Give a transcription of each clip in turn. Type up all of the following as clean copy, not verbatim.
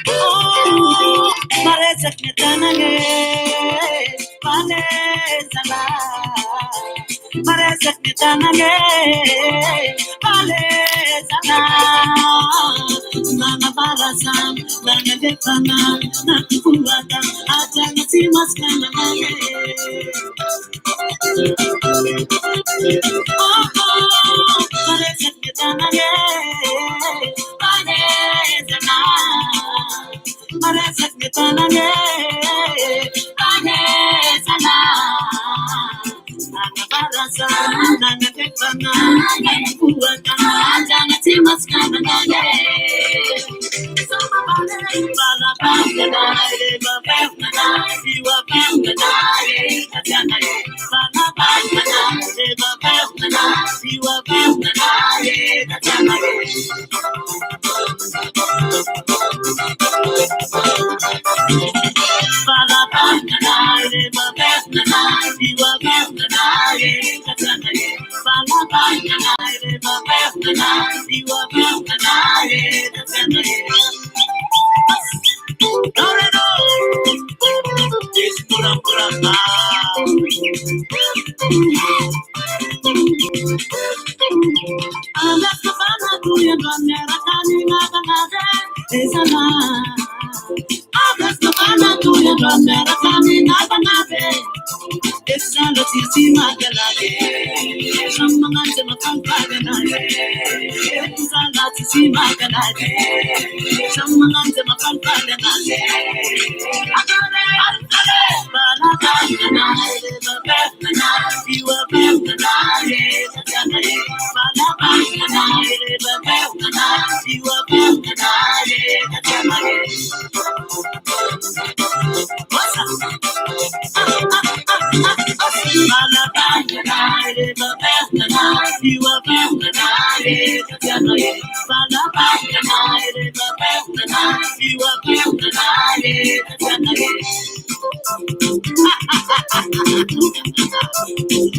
Oh, maresak ny tanane, palesana. Maresak ny tanane, palesana. Nana barasa, nana defana, nakufuata, ajana si maskana nane. Oh, oh, maresak ny tanane, palesana. Maresak ny tanane, palesana. Nana barasa, nana defana, nakufuata, ajana si maskana nane.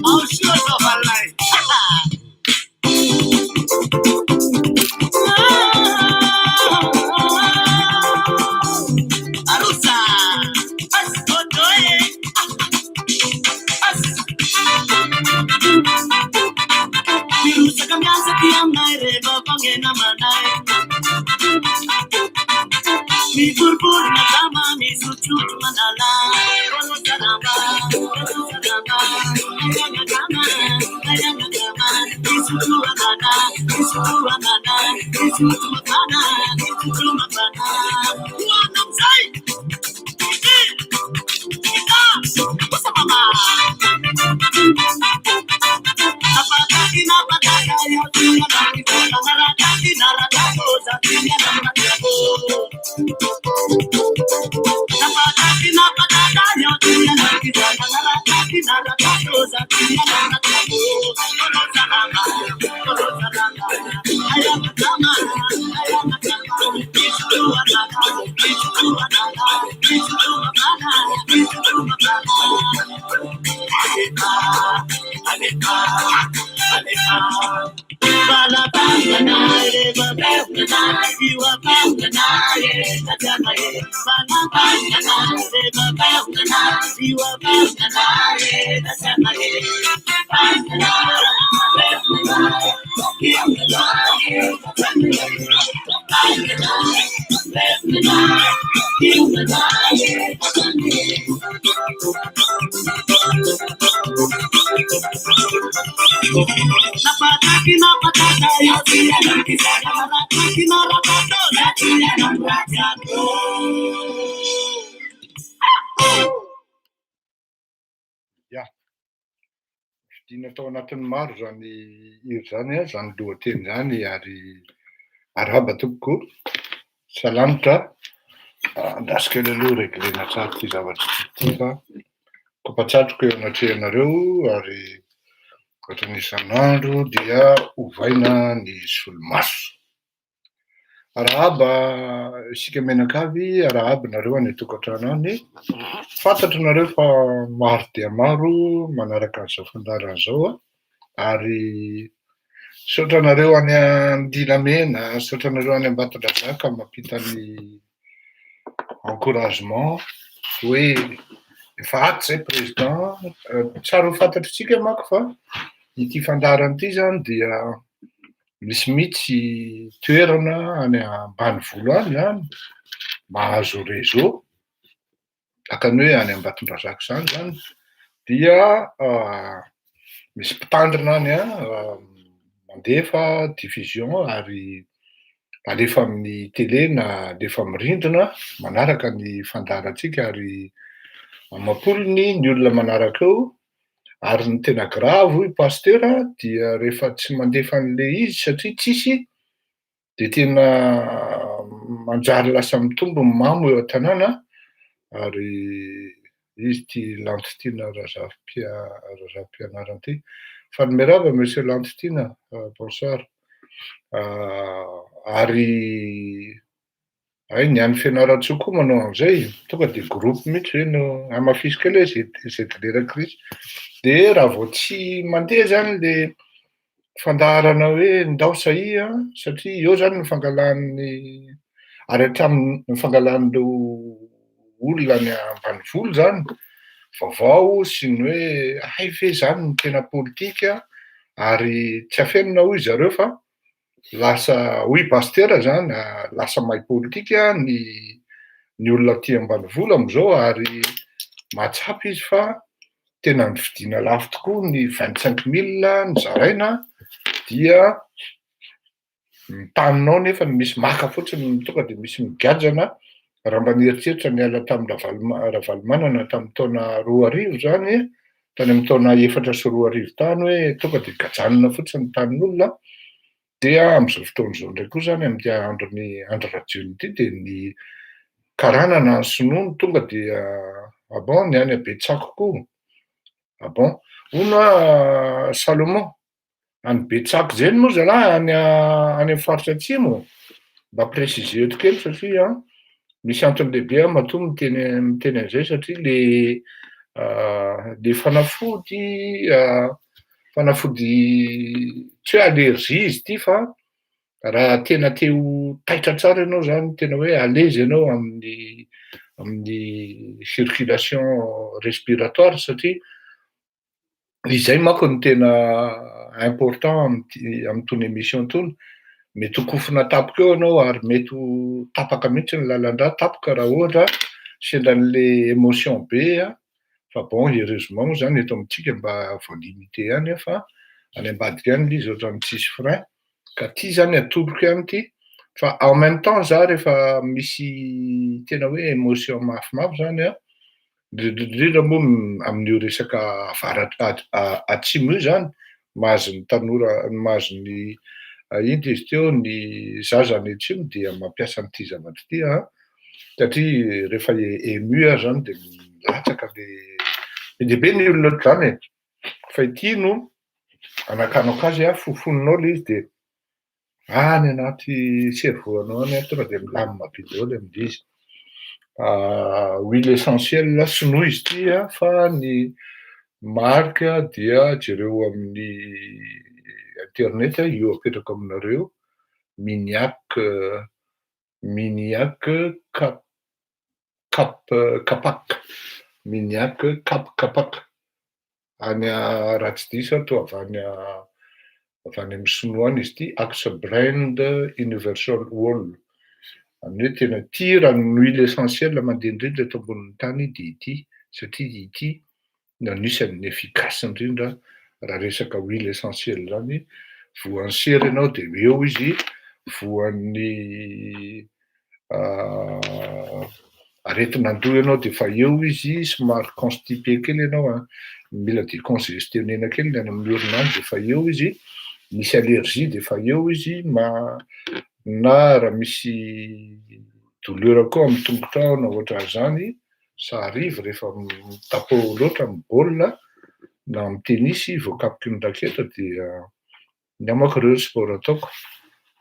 I'm sure of our life. Arusa. As Mi purpur na kama, mi suchu manala. Kolo sarama, kolo sarama. Ayanga kama, ayanga kama. Mi suchu anana, mi suchu anana. Mi suchu mapana, mi suchu mapana. Wanam sai! Ika! Usa mama! Ya, fidina tao anatin'ny maro izany hira izany, izany lohateny izany ary arahaba tompoko, salanitra, andraso kely aloha reglena tsara ity zavatra ity fa kopa-tsatroka eo anatrehanareo ary ohatran'ny isan'andro dia ovaina ny solomaso. Arahaba isika mianakavy, arahaba nareo any an-tokantrano any. Fantatro nareo fa maro dia maro manaraka an'izao fandaharana izao an, ary misaotra anareo any Andilamena, misaotra anareo any Ambatondrazaka mampita ny. encouragement hoe efa ato zay président. Tsara ho fantatritsika manko fa ity fandaharana ity zany dia misy mihitsy toerana any ambanivolo any zany mahazo réseau, tahaka ny hoe any Ambatondrazaka zany zany dia misy mpitandrina any an, mandefa diffusion ary alefa amin'ny télé na alefa amy rindrina manaraka ny fandaharantsika, ary amam-polony ny olona manaraka eo. Ary ny tena grave, hoy pastera, dia rehefa tsy mandefa an'le izy satria tsisy, de tena manjary lasa mitombo ny mamo eo an-tanàna. Ary izy ty Lantotiana Razafimpianarana ty, faly miarahaba, monsieur Lantotiana, bonsoir. Ary ay, ny any Fianarantsoa koa manao an'izay, tonga de groupe mihitsy zay no hamafisiko kely hoe zay dilera crise. De raha vao tsy mandeha zany le fandaharana hoe ndao sahia, satria eo zany ny fangalan'ny ary hatramin'ny fangalan'ireo olona any ambanivolo zany vaovao sy ny hoe hay ve zany ny tena politika. Ary tsy afenina, hoy zareo, fa lasa, hoy pastera zany, lasa mahay politika ny olona aty ambanivolo am'izao, ary mahatsapa izy fa tena nividiana lafo tokoa ny 25 000 ny zaraina, dia ny taninao nefa misy maka fotsiny, tonga de misy migajana. Raha mba nieritreritra niala tamy Ravalomanana tamy taona 2000 zany, tany amy taona 2004 tany, hoe tonga de gajanona fotsiny ny tanin'olona, dia am'izao fotoana izao ndray koa zany, am'ty androny Andry Rajoelina ity, de ny karana na ny sinoa no tonga dia ah bon, ny any Betsako koa, ah bon, hono a Salomon, any Betsako zeny moa zalahy, any amy faritra atsimo? Mba préciser eto kely satria misy antony lehibe aho matoa miteny an'izay, satria le fanafody tsy hoe allergie izy ity, fa raha tena te ho taitra tsara ianao zany, tena hoe à l'aise ianao amin'ny circulation respiratoire, satria izay manko no tena important am'ty am'tony émission tony. Mety ho kofona tampoka eo ianao ary mety ho tapaka mihitsy ny lalan-drà tampoka raha ohatra sendran'le émotion be a. Fa bon, heureusement moa zany eto amitsika mba voalimité ihany a, fa any ambadika any le izy ohatrany tsisy frein, ka ty zany atoroko ihany ty. Fa en même temps za rehefa misy tena hoe émotion mafimafy zany a, indrindrindrindra moa amin'io resaka avaratra atsimo io zany, mahazo ny tanora, mahazo ny ino izy teo, ny zaza any atsimo, dia mampiasa an'ity zavatra ity a, satria rehefa ému aho zany de milatsaka le be dehibe ny olona ohatr'izany e. Fa ity no anakanako azy a, fofoninao le izy de any anaty cerveau anao any a, tonga de milamina be daholo am'le izy. Huile essentielle sinoa izy ty a, fa ny marque dia jereo amin'ny internet io, apetrako aminareo, Miniac Cap Cap Capac, Miniac Cap Capac any. Raha tsy diso to avy any amy sinoa any izy ity, Axe Brand Universal Oil. Any hoe tena ty raha ny huile essentielle mandeha indrindra eto ambonin'ny tany de ity, satria ity no anisan'ny efficace indrindra raha resaka huile essentielle zany. Voan'ny sery ianao de eo izy, voan'ny aretin'andoha ianao de efa eo izy, somary constipé kely ianao a, mila décongestionner kely ny any amin'ny orina any de efa eo izy, misy allergie de efa eo izy, na raha misy douleur koa amy tongotra ao na ohatran'izany, ça arrive rehefa mitapo loatra amy baolina na amy tenisy voakapoky ny raketa, dia ny amako ireo sport ataoko,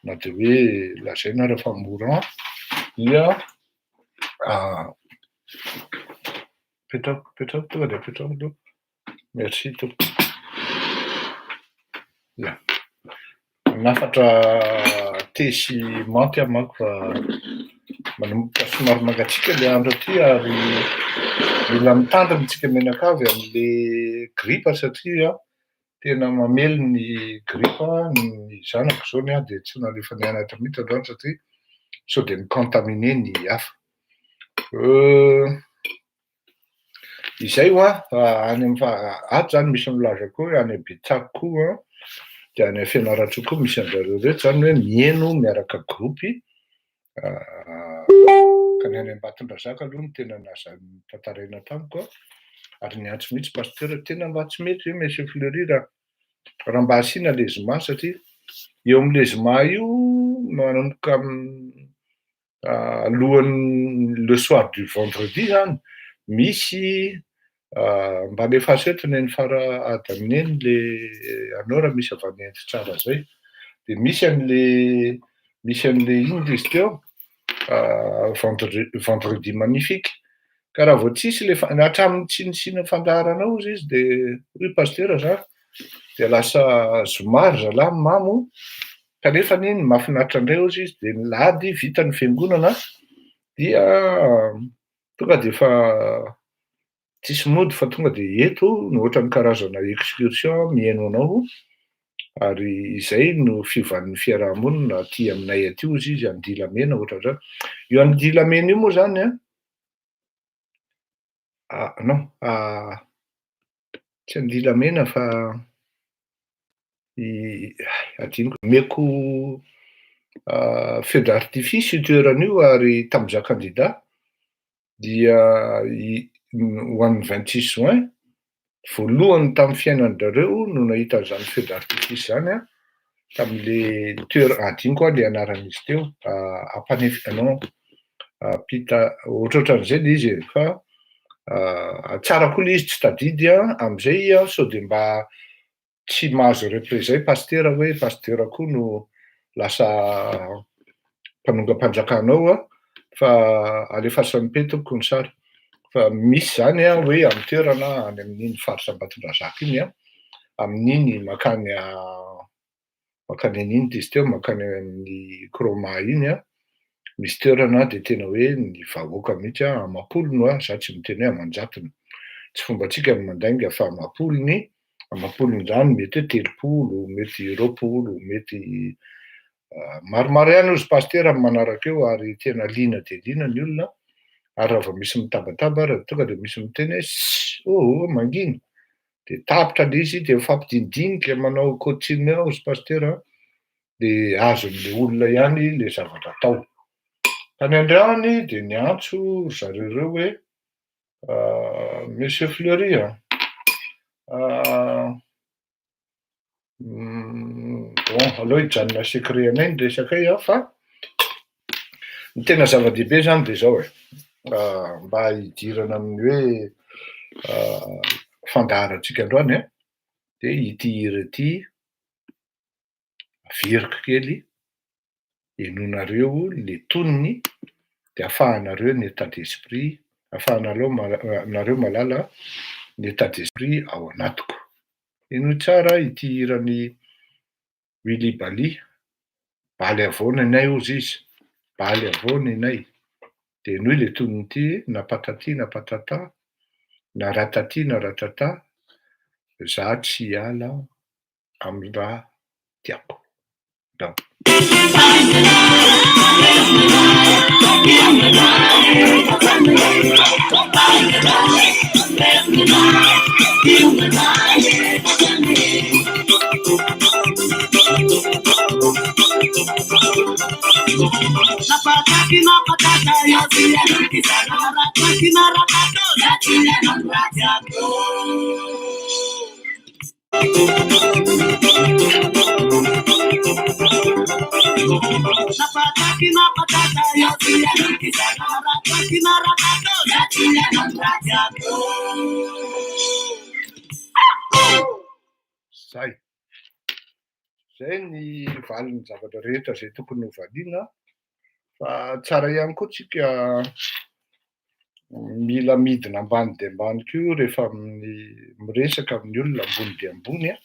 na de hoe lazaina ara fa mourant, dia petrako, petrako, tonga de apetrako aloha, merci tompoko. Ia, manafatra thé sy menthe aho manko fa Manomboka somary mangatsiaka le andro aty ary mila mitandrina tsika mianakavy am'le gripa satria tena mamely ny gripa. Ny zanako zao ny ahy de tsy nalefa nianatra mihitsy androany satria sao de mi-contaminer ny hafa. Izay hoa any amy fa- ato zany misy milaza koa hoe any Betsaka koa de any Fianarantsoa koa misy an-jareo reto zany hoe mihaino miaraka groupe. Ka ny any Ambatondrazaka aloha no tena naza- notantaraina tamiko a, ary niantso mihitsy pasteur, tena mba tsy mety ve monsieur Fleury raha mba asiana le zoma, satria eo am'le zoma io manomboka alohan'ny le soir du vendredi zany misy mba alefaso eto neny fara ady le anao raha misy avy any Inde tsara zay, de misy an'le ino izy teo, vendredi magnifique. Ka raha vao tsisy le hatramin'ny tsy nisiana fandaharana ozy izy, de hoy pasteur zany de lasa zoma ry zalahy mamo, kanefa ny mahafinaritra indray ozy izy de ny lahady vita ny fiangonana dia tonga de efa tsisy mody fa tonga de eto no ohatran'ny karazana excursion mihaino anao, ary izay no fiovan'ny fiarahamonina aty aminay aty ozy izy, Andilamena ohatran'izany io. Andilamena io moa zany a, non, tsy Andilamena fa i adinoko, meko feu d'artifice io toerana io, ary tamiza candidat dia i ho an'ny 26 juin voalohany tamin'ny fiainan-drareo no nahita an'izany feu d'artifice zany a, tam'le toera adinoko a le anaran'izy teo, Ampanefy, non, Pita, ohatrohatran'izay le izy e, fa tsara koa le izy, tsy tadidy a am'izay a, sao de mba tsy mahazo représailles pastera hoe pastera koa no lasa mpanongam-panjakanao a, fa alefasan'ny petoko ny sary fa misy zany a, hoe amy toerana any amin'iny faritra Ambatondrazaka iny a, amin'iny makany an'iny izy teo, makany amin'ny Chroma iny a, misy toerana de tena hoe ny vahoaka mihitsy a, amapolony a, za tsy miteny hoe aman-jatony, tsy fombatsika ny mandainga, fa amapolony, amapolony zany mety hoe 30, mety 20, mety maromaro ihany ozy pastera manaraka eo, ary tena liana de liana ny olona, ary raha vao misy mitabataba raha tonga de misy miteny hoe ss oh mangina, de tapitra le izy, de mifampidinidinika manao coaching eo ozy pastera, de azon'le olona ihany le zavatra atao. Tany androany de niantso ry zareo reo hoe monsieur Fleury a, bon, aleo hijanona secret anay ny resakay a, fa ny tena zava-dehibe zany de zao e, mba hidirana amin'ny hoe fandaharantsika androany a, de ity hira ity averiko kely henonareo le tonony, de ahafahanareo ny état d'esprit, ahafahanareo nareo mahalala ny état d'esprit ao anatiko. Henoy tsara ity hirany Willy Bali, baly avao ny anay ozy izy, baly avao ny anay, de henoy le tonony ity, na patati na patata, na ratati na ratata, za tsy hiala amy raha tiako. Ndao. Napataki na patata na rataki na ratato ratiako. Napataki na patata na rataki na ratato ratiako. Zay. Zay ny valin'ny zavatra rehetra zay tokony ho valiana, fa tsara ihany koa tsika mila midina ambany de ambany koa rehefa amin'ny miresaka amin'ny olona ambony de ambony a,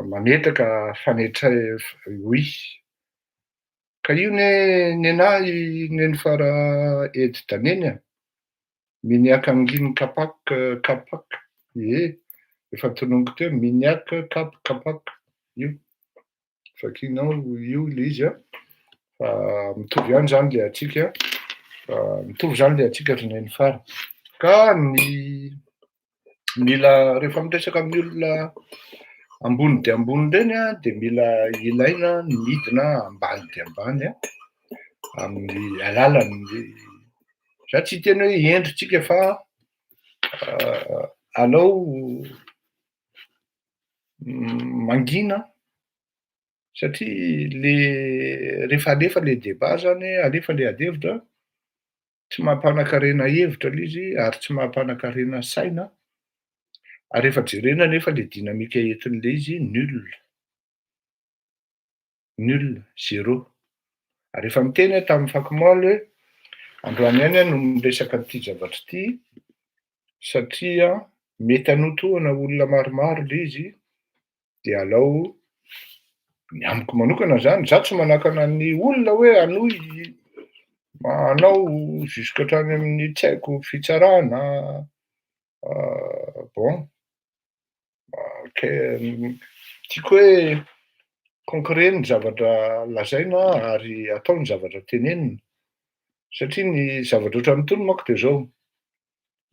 mametraka fanetre oui. Ka io ne nenahy Nenifara Edy Daneny a, Miniac Angine Kapak Kapak, ie, efa tononiko teo, Miniac Kap Kapak, io, vakinao io le izy a, fa mitovy ihany zany le atsika, mitovy zany le atsika ry Nenifara. Ka ny mila rehefa miresaka amin'ny olona ambony de ambony reny a, de mila ilaina ny midina ambany de ambany a, amin'ny alalan'ny, za tsy hiteny hoe endritsika fa alao mangina satria le rehefa alefa le débat zany, alefa le adihevitra, tsy mampanan-karena hevitra le izy ary tsy mampanan-karena saina, ary rehefa jerena nefa le dynamique entin'le izy nul, nul, zéro. Ary efa miteny aho tamin'ny fakomaly hoe androany ihany aho no miresaka an'ity zavatra ity satria mety hanotohana olona maromaro le izy, de alao ny amiko manokana zany, za tsy manakana ny olona hoe hanohy manao jusque hatrany amin'ny tsy haiko fitsarana, bon, ke tiako hoe concret ny zavatra lazaina ary atao ny zavatra tenenina, satria ny zavatra ohatran'itony manko de zao,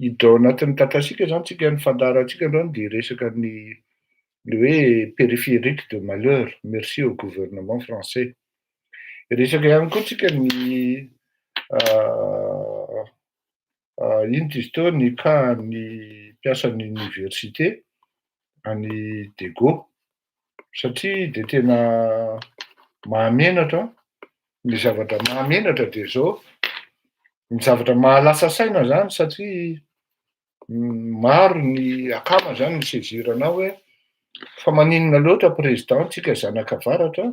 hiditra ao anatin'ny tatasika zany tsika, ny fandaharantsika androany de hiresaka ny le hoe périphérique de malheur, merci au gouvernement français. Resaka ihany koa tsika ny ino ty izy teo, ny cas ny mpiasan'ny université any Diego, satria de tena mahamenatra ny zavatra mahamenatra de zao, ny zavatra mahalasa saina zany satria maro ny akama zany ny saisir-anao hoe fa maninona loatra président tsika zanaka avaratra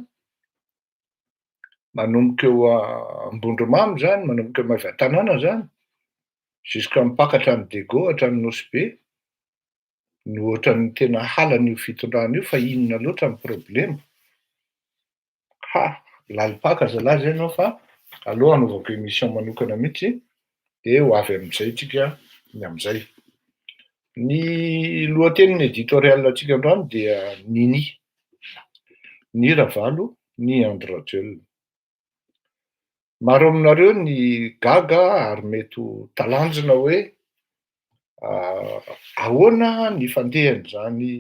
manomboka eo Ambondromamy zany, manomboka eo Maevatanàna zany, jusqu'à mipaka hatrany Diego, hatrany Nosy Be, no ohatran'ny tena halan'io fitondrana io, fa inona loatra ny problema? Ha, lalipaka zalahy zay anao fa aleo hanaovako émission manokana mihitsy de ho avy am'izay tsika ny am'izay. Ny lohatenin'ny éditorial antsika androany dia nini, ny Ravalo, ny Andry Rajoelina. Maro aminareo ny gaga ary mety ho talanjona hoe ahoana ny fandehan'izany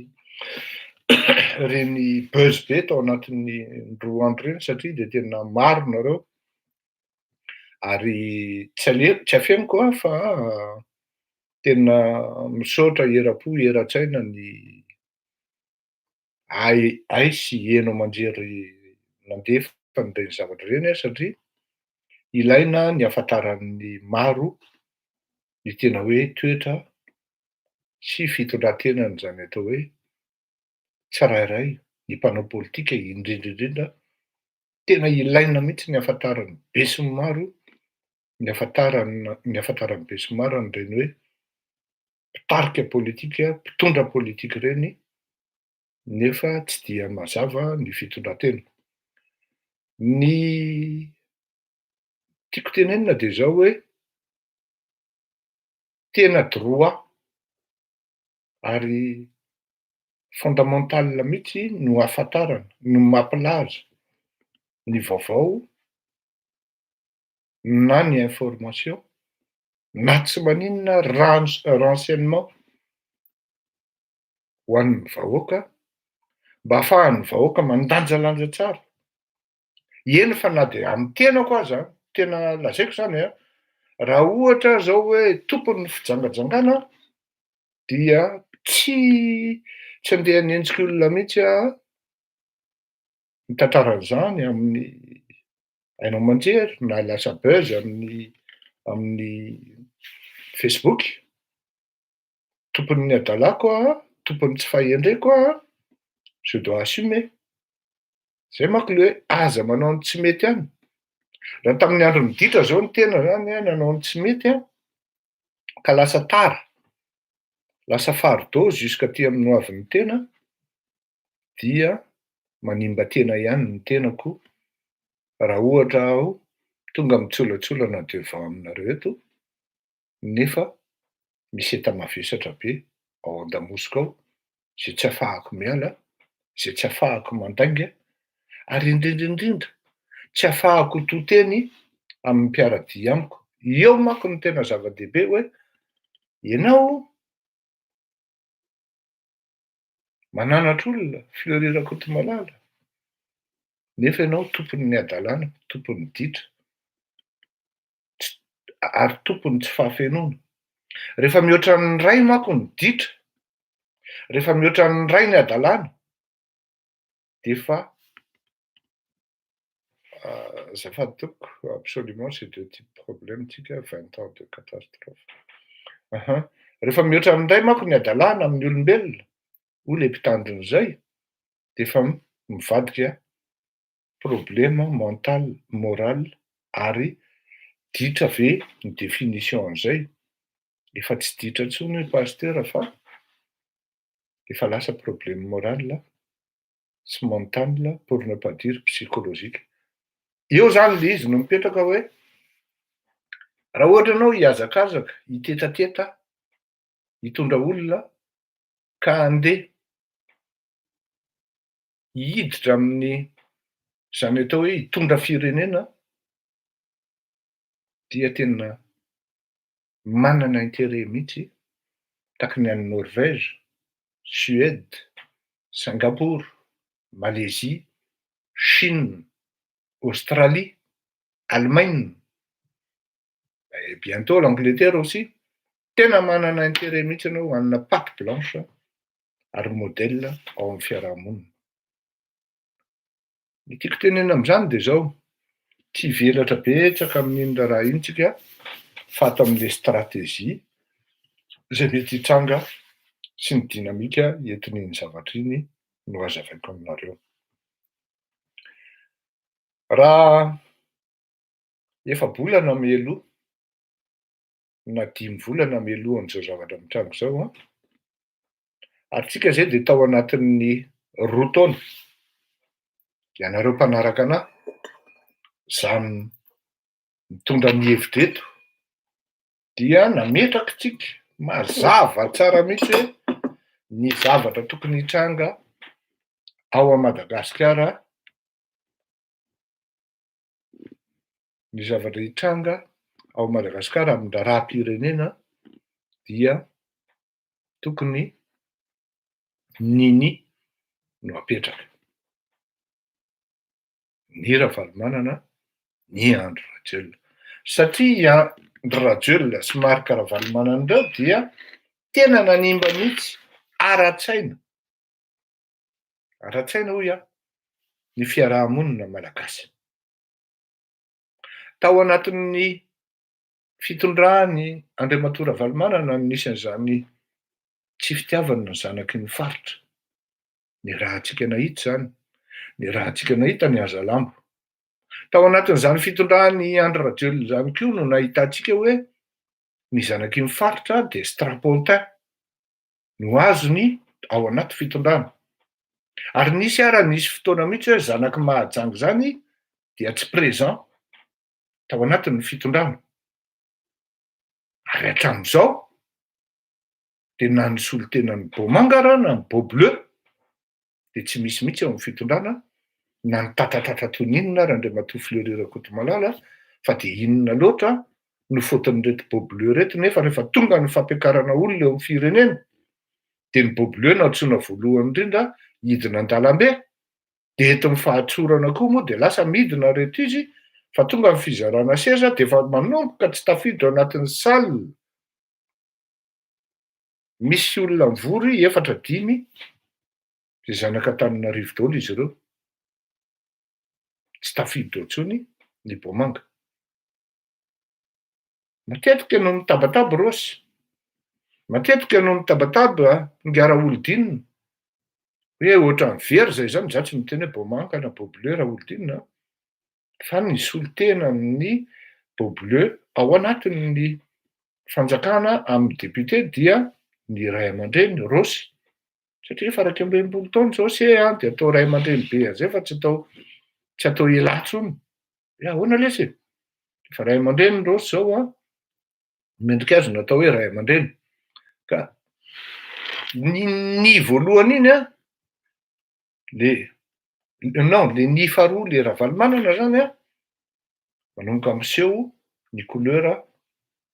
reny buzz be tao anatin'ny 2 andro reny, satria de tena maro nareo ary tsy ale tsy afeniko a fa tena misaotra era-po era-tsaina ny ay ay sy eno aman-jery nandefa an'ireny zavatra ireny a, satria ilaina ny ahafantaran'ny maro ny tena hoe toetra sy fitondran-tenan'izany atao hoe tsirairay, ny mpanao politika indrindra indrindra, tena ilaina mihitsy ny ahafantaran'ny be sy ny maro, ny ahafantarana ny ahafantaran'ny be sy ny maro an'ireny hoe mpitarika politika, mpitondra politika ireny, nefa tsy dia mazava ny fitondran-tena. Ny tiako tenenina de zao hoe tena droit ary fondamental mihitsy no ahafantarana, no mampilaza ny vaovao na ny information na tsy maninona renseignement ho an'ny vahoaka mba ahafahan'ny vahoaka mandanjalanja tsara. Eny fa na de amy tenako aza, tena lazaiko zany a, raha ohatra zao hoe tompon'ny fijangajangana dia tsy andeha hanenjiky olona mihitsy a mitantaran'izany amin'ny haino aman-jery na lasa buzz amin'ny Facebook. Tompon'ny adalako aho, tompon'ny tsy fahendreko aho, je dois assumer. Zay manko le hoe aza manao ny tsy mety any. Raha tamin'ny andro miditra zao ny tena zany a nanao ny tsy mety a, ka lasa tara, lasa fardeau jusqu'aty amin'ny hoavin'ny tena, dia manimba tena ihany ny tenako. Raha ohatra aho tonga mitsolatsolana devant aminareo eto nefa misy enta-mavesatra be ao an-damosiko ao zay tsy ahafahako miala, zay tsy ahafahako mandainga, ary indrindra indrindra tsy ahafahako to teny amin'ny mpiara-dia amiko. Eo manko no tena zava-dehibe hoe ianao mananatra olona, Fleury Rakotomalala, nefa ianao tompon'ny hadalana, tompon'ny ditra, tsy ary tompon'ny tsy fahafenoana. Rehefa mihoatra ny ray manko ny ditra, rehefa mihoatra ny ray ny hadalana, de efa azafady tompoko, absolument c'est deux types problème tsika, 20 ans de catastrophe. Aha. Rehefa mihoatra ny ray manko ny hadalana amin'ny olombelona, hoy le mpitandrina de efa mivadika problème mental, moral ary ditra ve ny définition an'izay? Efa tsy ditra intsony hoe pasteur fa efa lasa problème moral sy mental, pour ne pas dire psychologique. Eo zany le izy no mipetraka hoe raha ohatra ianao hihazakazaka, hitetateta, hitondra olona ka handeha hiditra amin'ny zany atao hoe hitondra firenena dia tena manana intérêt mihitsy tahaky ny any Norvège, Suède, Singapour, Malaisie, Chine, Australie, Allemagne et bientôt l'Angleterre aussi. Tena manana intérêt mihitsy ianao hanana patte blanche ary modèle ao amin'ny fiarahamonina. Ny tiako tenena am'izany de zao, tsy hivelatra betsaka amin'iny raharaha iny tsika fa ato am'le stratégie zay mety hitranga sy ny dynamique entin'iny zavatra iny no hazavaiko aminareo. Raha efa-bolana mialoha na 5 volana mialohan'izao zavatra mitranga zao an, ary tsika zay de tao anatin'ny 2 taona, ianareo mpanaraka anahy, za mitondra ny hevitra eto, dia nametraky tsika mazava tsara mihitsy hoe ny zavatra tokony hitranga ao a Madagasikara, ny zavatra hitranga ao Madagasikara amin'ny raharaham-pirenena dia tokony nini no apetraka. Ny Ravalomanana, ny Andry Rajoelina. Satria Andry Rajoelina sy Marc Ravalomanana ireo dia tena nanimba mihitsy ara-tsaina, ara-tsaina hoy aho, ny fiarahamonina malagasy. Tao anatin'ny fitondrany Andriamatoa Ravalomanana no nisy an'izany tsy fitiavana ny zanaky ny faritra. Ny rahantsika nahita izany, ny rahantsika nahita ny hazalambo. Tao anatin'izany fitondrany Andry Rajoelina izany koa no nahitantsika hoe ny zanaky ny faritra dia strapontin no azony ao anaty fitondrana. Ary nisy ara nisy fotoana mihitsy hoe zanaky Mahajanga izany dia tsy présent tao anatin'ny fitondrana. Ary hatramin'izao de na ny solontenan'ny Bomanga raha na ny Beaubleu de tsy misy mihitsy eo amin'ny fitondrana, na ny tatatata toy ny inona ary Andriamatoa Fleury Rakotomalala, fa de inona loatra no faute-n'ireto Beaubleu reto, nefa rehefa tonga ny fampiakarana olona eo amin'ny firenena de ny Beaubleu no antsoina voalohany indrindra hidina an-dalambe, de eto amin'ny fahatsorana koa moa de lasa midina reto izy fa tonga ny fizarana seza de efa manomboka tsy tafiditra ao anatin'ny salle misy olona mivory efatra dimy de zanak'Antananarivo daholo izy ireo, tsy tafiditra ao intsony ny Bomanga. Matetika no mitabataba Rosy, matetika no mitabataba Ngara-Olodinina hoe ohatran'ny very zay zany, za tsy miteny hoe Bomanga na Beaubleu Raolodinina fa ny solontenan'ny Beaubleu ao anatin'ny fanjakana amin'ny député dia ny ray aman-dreny Rosy, satria efa 61 taona zao se a de atao ray aman-dreny be an'izay fa tsy atao ela intsony. Hoe ahoana lesy e? Efa ray aman-dreny Raosy zao an, mendrika azy no atao hoe ray aman-dreny. Ka ny ny voalohany iny an, le non le ny faharoa le Ravalomanana zany an, manomboka miseho ny couleur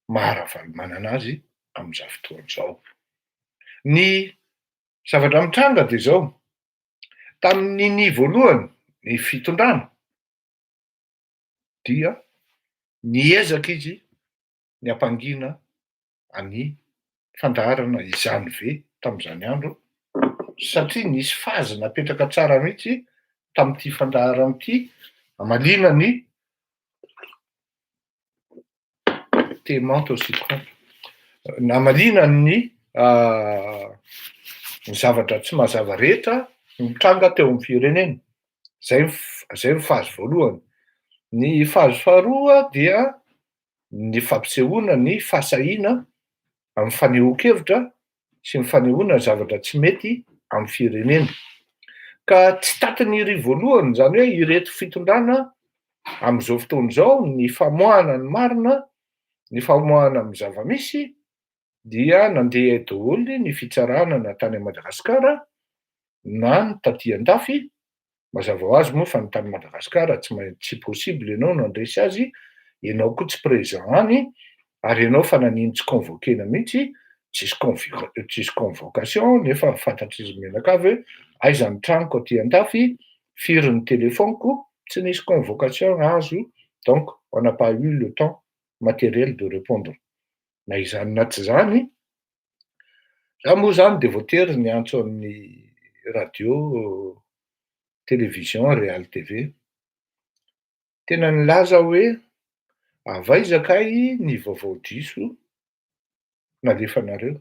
maha Ravalomanana azy am'izao fotoana zao. Ny zavatra mitranga de zao, tamin'ny ny voalohany ny fitondrana dia niezaka izy ny ampangina any fandaharana izany ve tam'izany andro, satria nisy phase napetraka tsara mihitsy tam'ity fandaharana ity amalina ny thé menthe au citron, namalina ny ny zavatra tsy mazava rehetra mitranga teo amy firenena. Zay zay ny phase voalohany. Ny phase faharoa dia ny fampisehoana ny fahasahiana amy fanehoan-kevitra sy ny fanehoana zavatra tsy mety amy firenena. Ka tsy tatiny iry voalohany zany hoe ireto fitondrana am'izao fotoana izao, ny famoahana ny marina, ny famoahana amy zava-misy, dia nandeha daholo ny fitsarana na tany Madagasikara na ny taty an-dafy. Mazava ho azy moa fa ny tany Madagasikara tsy main- tsy possible ianao no handresy azy, ianao koa tsy présent any, ary ianao fa nanino tsy convoquena mihitsy, tsisy convi- tsisy convocation, nefa fantatr'izy mianakavy hoe aiza ny tranoko aty an-dafy, firy ny telefoniko, tsy nisy convocation azo, donc on n'a pas eu le temps matériel de répondre. Na izany na tsy zany, za moa zany de voatery niantso amin'ny radio télévision Real TV. Tena nilaza hoe avaizakay ny vaovao diso nalefanareo.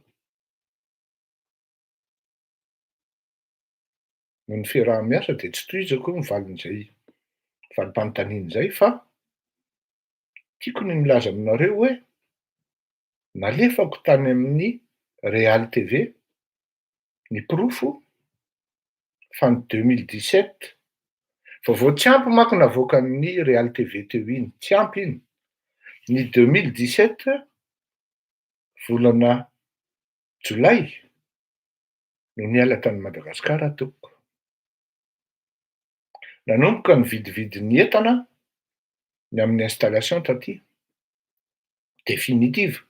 Noho ny fiaraha-miasa de tsy tohizako ny valin'izay valim-panontaniana zay, fa tiako ny milaza aminareo hoe nalefako tany amin'ny Real TV ny porofo fa ny 2017 vaovao tsy ampy manko navoakan'ny Real TV teo iny, tsy ampy iny. Ny 2017 volana jolay no niala tany Madagasikara tompoko. Nanomboka nividividy ny entana ny amin'ny installation taty définitive,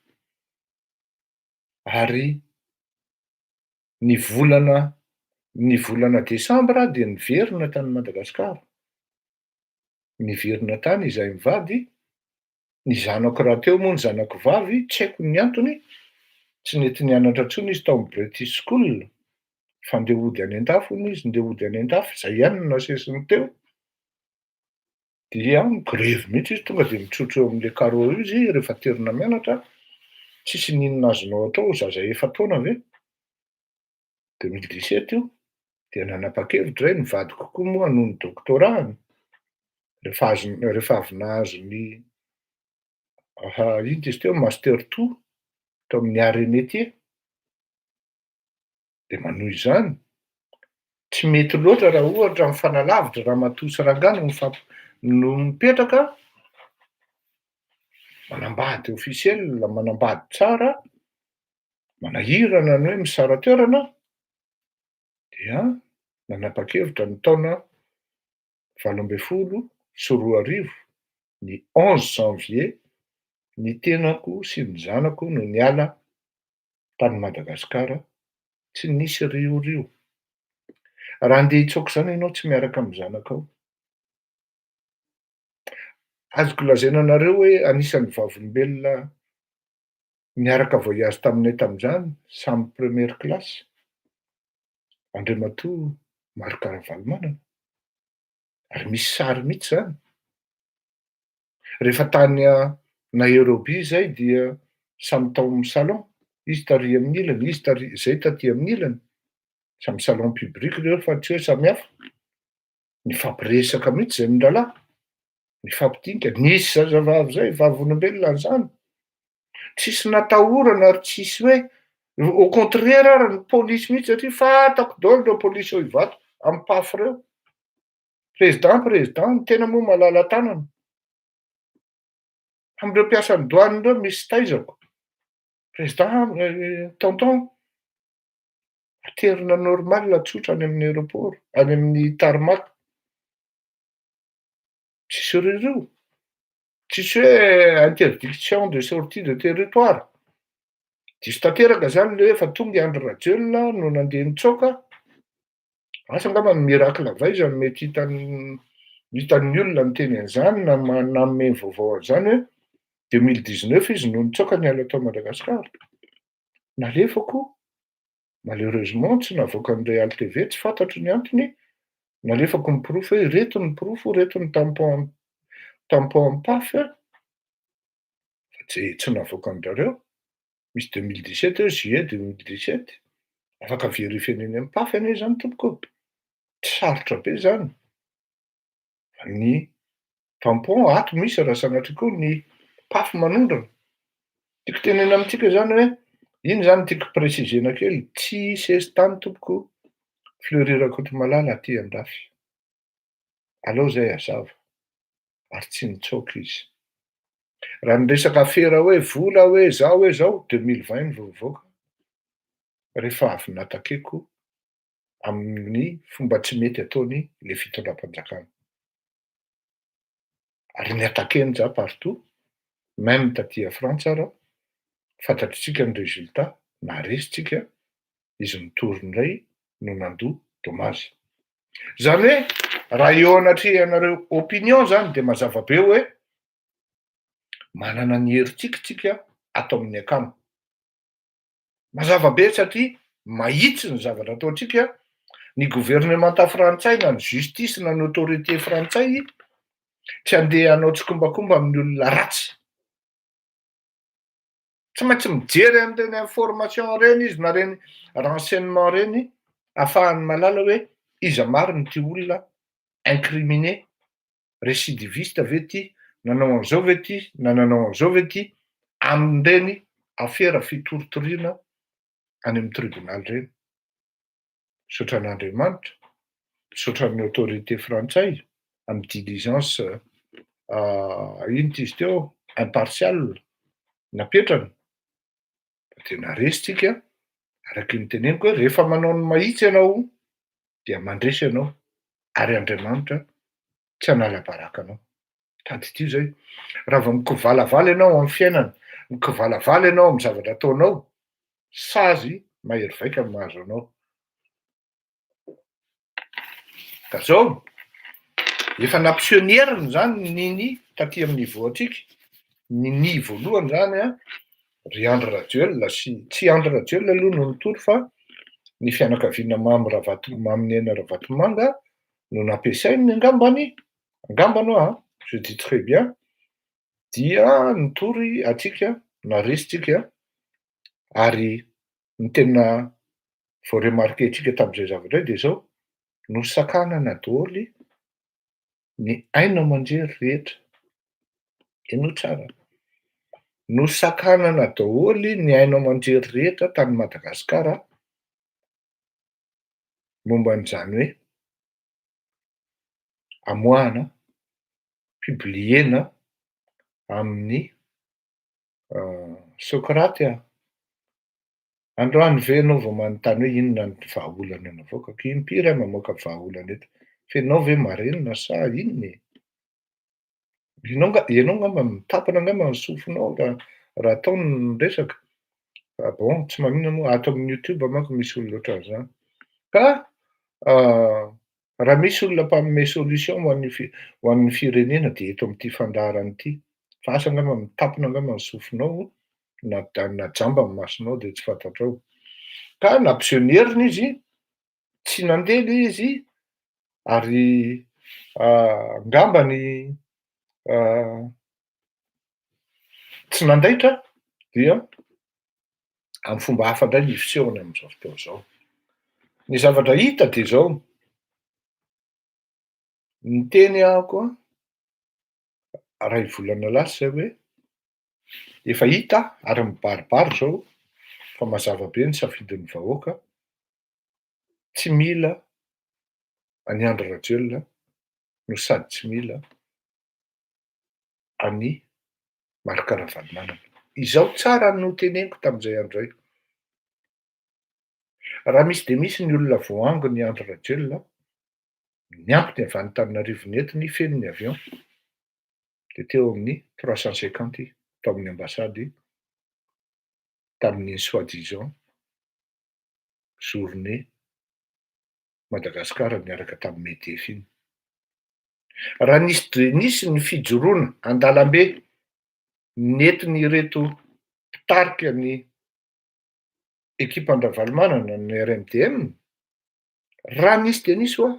ary ny volana desambra dia niverina tany Madagasikara. Niverina tany izahay mivady, ny zanako rahateo moa, ny zanako vavy, tsy haiko ny antony, tsy nety nianatra intsony izy tao amy British School, fa ndeha hody any an-dafy hono izy, ndeha hody any an-dafy, zay ihany no nasesiny teo. Dia migrevy mihitsy izy, tonga de mitrotro eo am'le carreau io izy rehefa terina mianatra, tsisy ninona azonao atao, zaza 4 taona ve? 2017 io, de nanapa-kevitra zay, ny vadiko koa moa noho ny doctorat-ny, rehefa azony, rehefa avy nahazo ny ino ty izy teo, master two tao amin'ny arts et métiers, de manohy izany. Tsy mety loatra raha ohatra mifanalavitra ramatoa sy rangahy no no mipetraka, manambady officiel, manambady tsara, manahirana ny hoe misara-toerana, dia nanapa-kevitra ny taona 2018, ny 11 janvier, ny tenako sy ny zanako no niala tany Madagasikara, tsy nisy riorio. Raha andeha hitsoaka zany ianao tsy miaraka amy zanakao. Azoko lazaina anareo hoe anisan'ny vavolombelona niaraka voyage taminay tam'izany, samy première classe, Andriamatoa Marc Ravalomanana, ary misy sary mihitsy zany. Rehefa tany Nairobi zay dia samy tao amy salon, izy tary amin'ny ilany, izy tary, zay taty amin'ny ilany, samy salon public reo fa tsy hoe samy hafa. Nifampiresaka mihitsy zay mirahalahy, nifampidinika, nisy zazavavy zay vavolombelona an'izany. Tsisy natahorana ary tsisy hoe, au contraire ary ny polisy mihitsy, satria fantako daholo reo polisy eo Ivato amy PAF reo. Président, président, ny tena moa malala tanana. Am'ireo mpiasan'ny douane reo misy taizako. Président, tonton, aterina normal tsotra any amin'ny aéroport, any amin'ny tarmac. Tsisy reo, tsisy hoe interdiction de sortie de territoire. Diso tanteraka zany le hoe fa tonga i Andry Rajoelina no nandeha nitsoaka. Asa angamba ny miracle avaiza no mety hitan'ny olona niteny an'izany na nanome vaovao an'izany hoe 2019 izy no nitsoaka niala tao Madagasikara. Nalefako, malheureusement tsy navoakan'ny Real TV, tsy fantatro ny antony, nalefako ny porofo hoe ireto ny porofo, ireto ny tampon PAF, fa tsy navoakan-drareo. Misy 2017 hoe juillet 2017, afaka vérifier-na eny amy PAF anie zany tompoko, tsy sarotra be zany. Ny tampon ato misy raha sanatria koa ny PAF manondrana. Tiako tenena amitsika zany hoe iny zany tiako préciser-na kely, tsy sesitany tompoko Fleury Rakotomalala aty andafy. Aleo zay hazava, ary tsy nitsoaka izy. Raha ny resaka afera hoe vola hoe zao hoe zao, 2020 vao mivoaka, rehefa avy natakeko amin'ny fomba tsy mety ataony le fitondram-panjakana. Ary ny atakeny za partout, même taty a Frantsa ara, fantatritsika ny résultat, naharesy tsika, izy mitory indray no nandoa dommage. Zany hoe raha eo anatrehanareo opinion zany de mazava be hoe manana ny heritsika tsika ato amin'ny akama. Mazava be satria mahitsy ny zavatra ataotsika, ny gouvernementa frantsay na ny justice na ny autorité frantsay tsy andeha hanao tsikombakomba amin'ny olona ratsy. Tsy maintsy mijery an'ireny information reny izy na reny renseignement reny ahafahany mahalala hoe iza mariny ty olona incriminé, récidiviste ve ty, nanao an'izao ve ty, na nanao an'izao ve ty, amin'ireny afera fitoritoriana any amy tribonaly reny. Misaotra an'Andriamanitra, misaotra ny autorité frantsay amy diligence ino ty izy teo, impartial napetrany, de naresy tsika, araky ny teneniko hoe rehefa manao ny mahitsy ianao dia mandresy ianao, ary Andriamanitra tsy hanala baraka anao. Tadidio zay, raha vao mikovalavala ianao amy fiainana, mikovalavala ianao amy zavatra ataonao, sazy mahery vaika ny mahazo anao. Ka zao, efa nampiseho ny heriny zany niny taty amy niveau atsika, ny ny voalohany zany a, ry Andry Rajoelina sy tsy Andry Rajoelina aloha no nitory fa ny fianakaviana Mamy Ravato Maminiaina Ravatomanga no nampiasainy angambany, angambany hoa, je dis très bien, dia nitory atsika, naresy tsika, ary ny tena vao remarquer-tsika tam'izay zavatra io de zao, nosakanana daholy ny haino aman-jery rehetra, henoy tsara, nosakanana daholy ny haino aman-jery rehetra tany Madagasikara momba an'izany hoe amoahana, publier-na amin'ny Sokraty a. Androany ve anao vao manontany hoe inona ny vahaolana navoakako? Impiry aho mamoaka vahaolana eto? Fa ianao ve marenina sa inona e? Ianao nga ianao angamba mitapina angamba ny sofinao raha atao ny resaka. Fa bon, tsy maninona moa, ato amin'ny YouTube manko misy olona ohatran'izany. Ka raha misy olona mpanome solution ho an'ny fi- ho an'ny firenena de eto amin'ity fandaharana ity. Fa asa angamba mitapina angamba ny sofinao na jamba ny masonao de tsy fantatrao. Ka nampiseho ny heriny izy, tsy nandeha le izy, ary angambany tsy nandaitra dia amy fomba hafa indray ny fisehony am'izao fotoana izao. Ny zavatra hita de zao, niteny aho koa ray volana lasa zay hoe efa hita ary mibaribary zao fa mazava be ny safidin'ny vahoaka, tsy mila an'i Andry Rajoelina no sady tsy mila an'i Mamin'ny. Marc Ravalomanana. Izao tsara no teneniko tamin'izay andro izay. Raha misy dia misy ny olona voaangon'i Andry Rajoelina, niampy ny avy any Antananarivo nentiny feno ny avion, dia teo amin'ny 350 tao amin'ny ambasady tamin'iny soi-disant journée Madagasikara niaraka tamin'ny MEDEF iny. Raha nisy dia nisy ny fijoroana an-dalambe nentin'ireto mpitarika ny ekipan-dRavalomanana ny RMDM, raha nisy dia nisy hoa,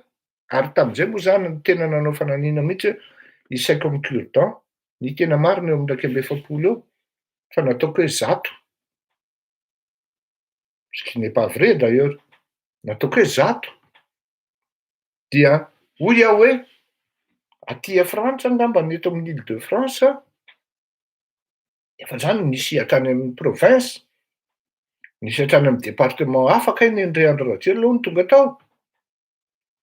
ary tamin'izay moa zany ny tena nanao fananina mihitsy hoe isaiko amin'ny cure-dent, ny tena marina eo amin'ny 41 eo, fa nataoko hoe 100, ce qui n'est pas vrai d'ailleurs, nataoko hoe 100, dia hoy aho hoe aty Frantsa angamba ny eto amin'ny Île de France, efa zany nisy hatrany amin'ny province, nisy hatrany amin'ny département hafa kay ny ndre Andry Rajoelina aloha no tonga tao,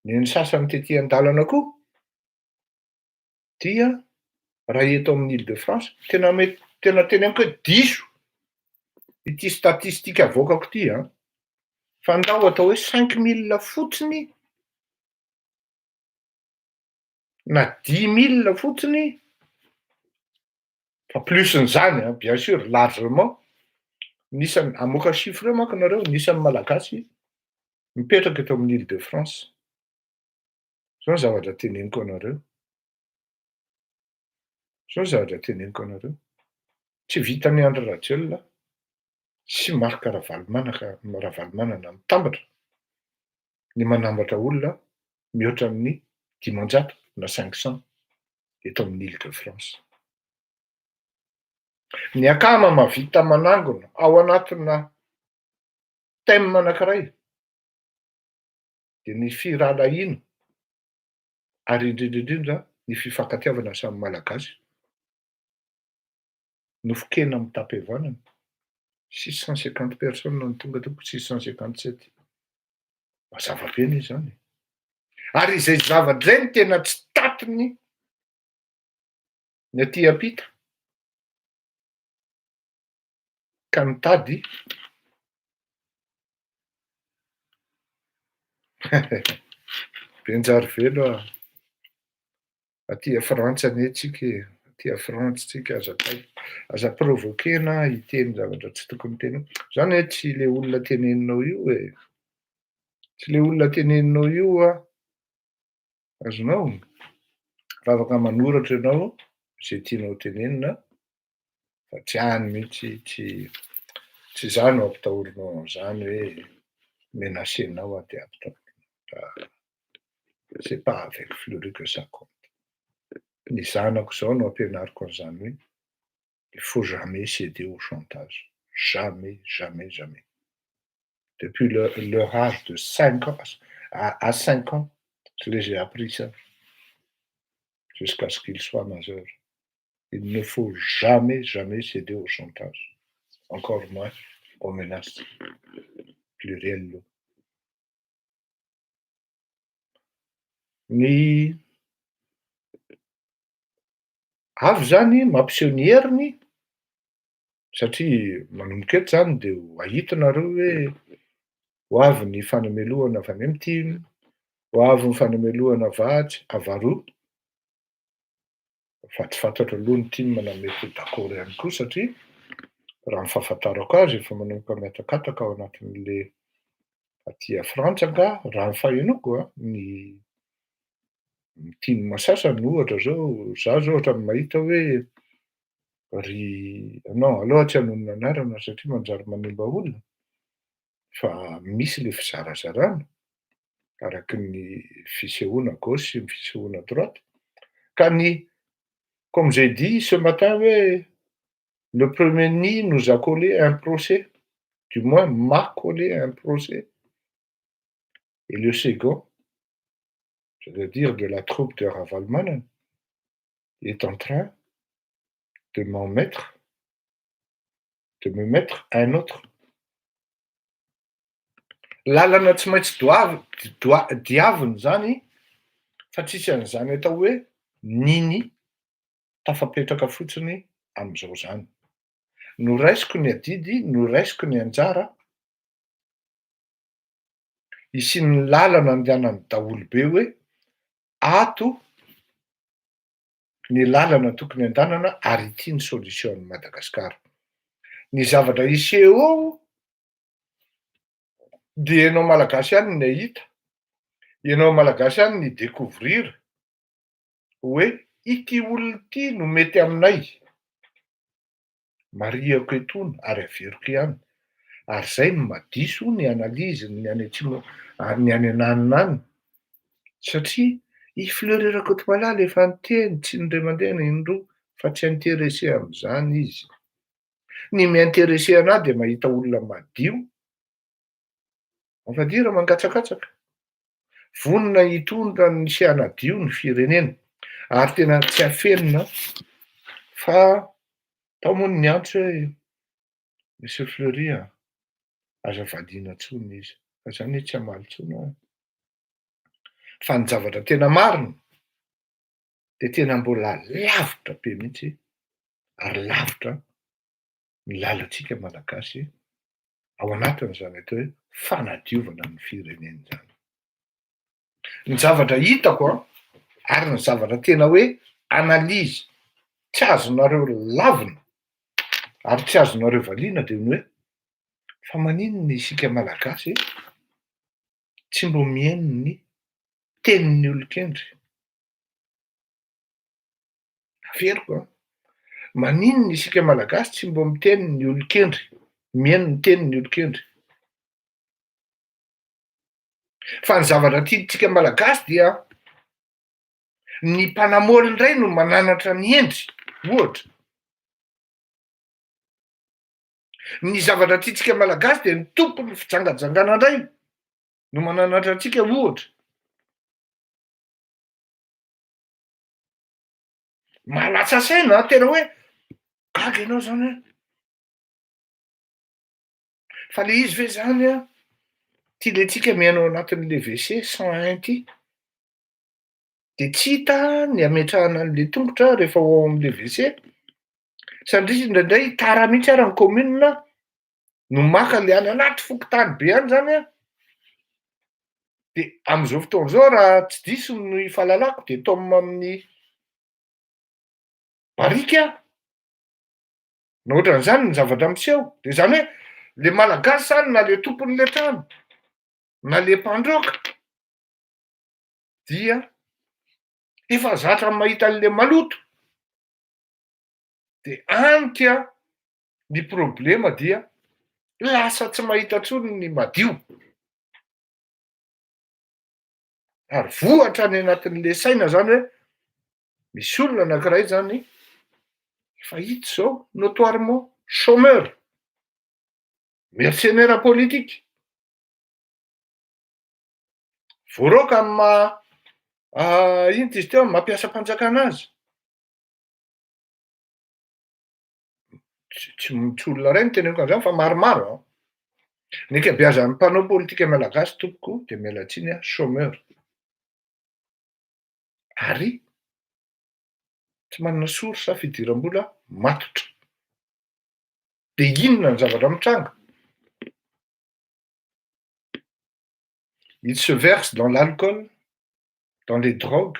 ny ny sasany tety an-dalana koa, dia raha eto amin'ny Île de France, tena mety tena teneniko hoe diso ity statistique avoakako ity an, fa ndao atao hoe 5000 fotsiny na 10 000 fotsiny, fa plus n'izany an, bien sûr, largement, nisany amoaka chiffre eo manko nareo, nisan'ny malagasy mipetraka eto amin'ny Île de France. Zao ny zavatra teneniko anareo, zao ny zavatra teneniko anareo, tsy vitan'ny Andry Rajoelina sy Marc Ravalomanaka Ravalomanana mitambatra ny manambatra olona mihoatra amin'ny 500 na 500 eto amin'ny Île de France. Ny akama mahavita manangona ao anatina thème anankiray de ny firahalahiana ary indrindra indrindra ny fifankatiavana samy malagasy. Nofon-kena mitam-pihavanana, 650 personnes no tonga tompoko, 657. Mazava be anie zany. Ary izay zavatra zay no tena tsy tatiny ny aty ampita ka mitady Benjary velo a, aty Frantsa anie tsika e, aty Frantsa tsika aza aza provoquena hiteny zavatra tsy tokony tenenina. Zany hoe tsy le olona teneninao io e, tsy le olona teneninao io a, azonao? Fa afaka manoratra ianao zay tianao tenenina fa tsy any mihitsy, tsy za no ampitahorinao an'izany hoe menacenao aho de ampitahorinao. C'est pas avec Fleury que ça compte. Ny zanako zao no ampianariko an'izany hoe il faut jamais céder au chantage. Jamais, jamais, jamais. Depuis leur âge de 5 ans, à 5 ans, je les ai appris ça. Jusqu'à ce qu'ils soient majeurs. Il ne faut jamais, jamais céder au chantage. Encore moins aux menaces. Pluriel. Ny avy zany mampiseho ny heriny satria manomboka eto zany de ho ahitinareo hoe ho avy ny fanamelohana avy any amy TIM, ho avy ny fanamelohana avatsy avaroa, fa tsy fantatro aloha ny TIM na mety ho d'accord ihany koa satria raha ny fahafantarako azy efa manomboka miatakataka ao anatin'le aty Frantsa nga raha ny fahenoko a, ny TIM sasany ohatra zao, za zao ohatra mahita hoe ry non aloha tsy hanonona anarana satria manjary manimba olona, fa misy le fizarazarana araky ny fisehoana gauche sy ny fisehoana droite. Ka ny comme j'ai dit ce matin hoe le premier nid nous a collé un procès, du moins m'a collé un procès, et le second, c'est-à-dire de la troupe de Ravalomanana, est en train de m'en mettre, de me mettre un autre. Lalana tsy maintsy doavy doa diaviny zany fa tsisy an'izany atao hoe niny tafapetraka fotsiny. amin'izao izany. Noraisiko ny adidy, noraisiko ny anjara hisian'ny lalana andehanan'ny daholobe hoe ato ny lalana tokony andehanana ary ity ny solution an'i Madagasikara. Ny zavatra hiseho eo dia ianao Malagasy ihany ny hahita, ianao Malagasy ihany ny hi-decouvrir hoe ity olona ity no mety aminay. Marihako etoana ary averiko ihany, ary zay no mahadiso ny analyse ny any atsimo ary ny any ananona any, satria i Fleury Rakotomalala efa niteny tsy indray mandeha na indroa fa tsy intéressé amin'izany izy. Ny mi-intéressé anah dia mahita olona madio, on va dire mangatsakatsaka, vonona hitondra ny sy hanadio ny firenena, ary tena tsy afenina fa tao moa ny niantso hoe Monsieur Fleury a, aza valiana intsony izy, fa zany hoe tsy hamaly intsony aho e. Fa ny zavatra tena marina dia tena mbola lavitra be mihitsy ary lavitra ny lalantsika Malagasy ao anatin'izany atao hoe fanadiovana ny firenena izany. Ny zavatra hitako an, ary ny zavatra tena hoe analyse tsy azonareo lavina ary tsy azonareo valiana dia ny hoe fa maninona isika Malagasy tsy mbo mihaino ny tenin'ny olon-kendry? Averiko an! Maninona isika Malagasy tsy mba miteny ny olon-kendry, mihaino ny tenin'ny olon-kendry? Fa ny zavatra tiantsika Malagasy dia ny mpanamory indray no mananatra ny hendry, ohatra. Ny zavatra tiantsika Malagasy dia ny tompon'ny fijangajangana indray no mananatra antsika, ohatra. Mahalatsa saina an, tena hoe gaga ianao zany hoe fa le izy ve zany an, ty le tsika miaina ao anatin'le WC 101 ty, de tsy hita ny ametrahana an'le tongotra rehefa ao am'le WC, satria indraindray tara mihitsy ara ny commune no maka le any anaty fokontany be any zany an, de am'izao fotoana zao raha tsy diso ny fahalalako de tome amin'ny barika na ohatran'izany ny zavatra miseho, de zany hoe le malagasy zany na le tompon'le trano na le mpandroaka dia efa zatra mahita an'le maloto, de any ka ny problema dia lasa tsy mahita intsony ny madio, ary voa hatrany anatin'le saina zany hoe misy olona anakiray zany efa hita zao notoirement chomeur, mercenaire politique, voaroaka amy maha inona izy teo, amy maha mpiasam-panjakana azy. Tsy tsy tsy olona iray no teneniko an'izany fa maromaro an! Ny ankabeazan'ny mpanao politika malagasy tompoko dia miala tsiny an, chômeur. Ary tsy manana source fidiram-bola matotra. Dia inona ny zavatra mitranga? Il se verse dans l'alcool, dans les drogues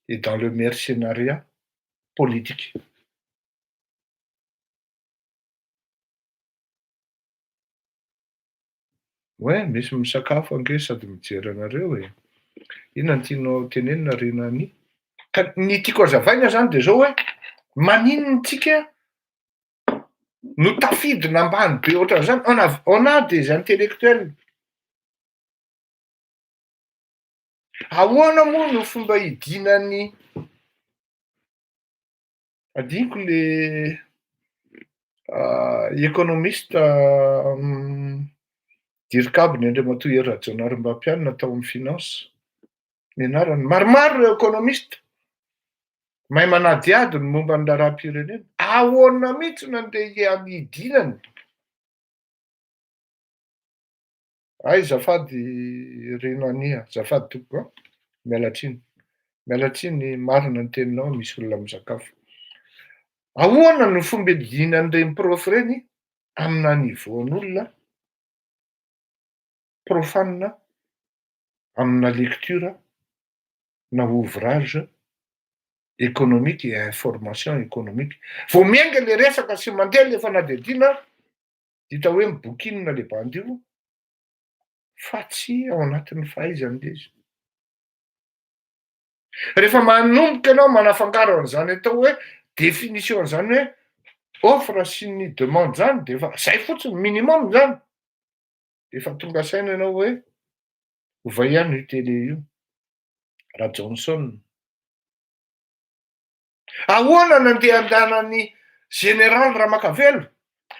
et dans le mercenariat politique. Ouais, misy misakafo ange sady mijery anareo e. Inona no tianao tenenina ry Nani? Ka ny tiako hazavaina zany de zao hoe maninona tsika no tafidina ambany be ohatran'izany? On a on a des intellectuels. Ahoana moa no fomba hidinan'ny adinoko le économiste dircab-ny Andriamatoa Hery Rajaonarimampianina tao amin'ny finance ny anarany. Maromaro ireo économiste mahay manadihady ny momba ny raharaham-pirenena. Ahoana mihitsy no andeha hidinany? Hay zafady ry Nania, zafady tompoko a, miala tsiny, miala tsiny marina ny teninao misy olona misakafo. Ahoana no fomba idinan'ireny prof ireny amina niveau-n'olona profane amina lecture na ouvrage économique et information économique? Vao miainga le resaka sy mandeha le fanadihadiana, hita hoe mibokinina le bandy io fa tsy ao anatin'ny fahaizany le izy. Rehefa manomboka ianao manafangaro an'izany atao hoe définition an'izany hoe offre sy ny demande zany, de efa zay fotsiny minimum zany, de efa tonga saina ianao hoe ovay ihany io télé io. Raha Johnson, ahoana ny andeha andanany général Ramakavelo?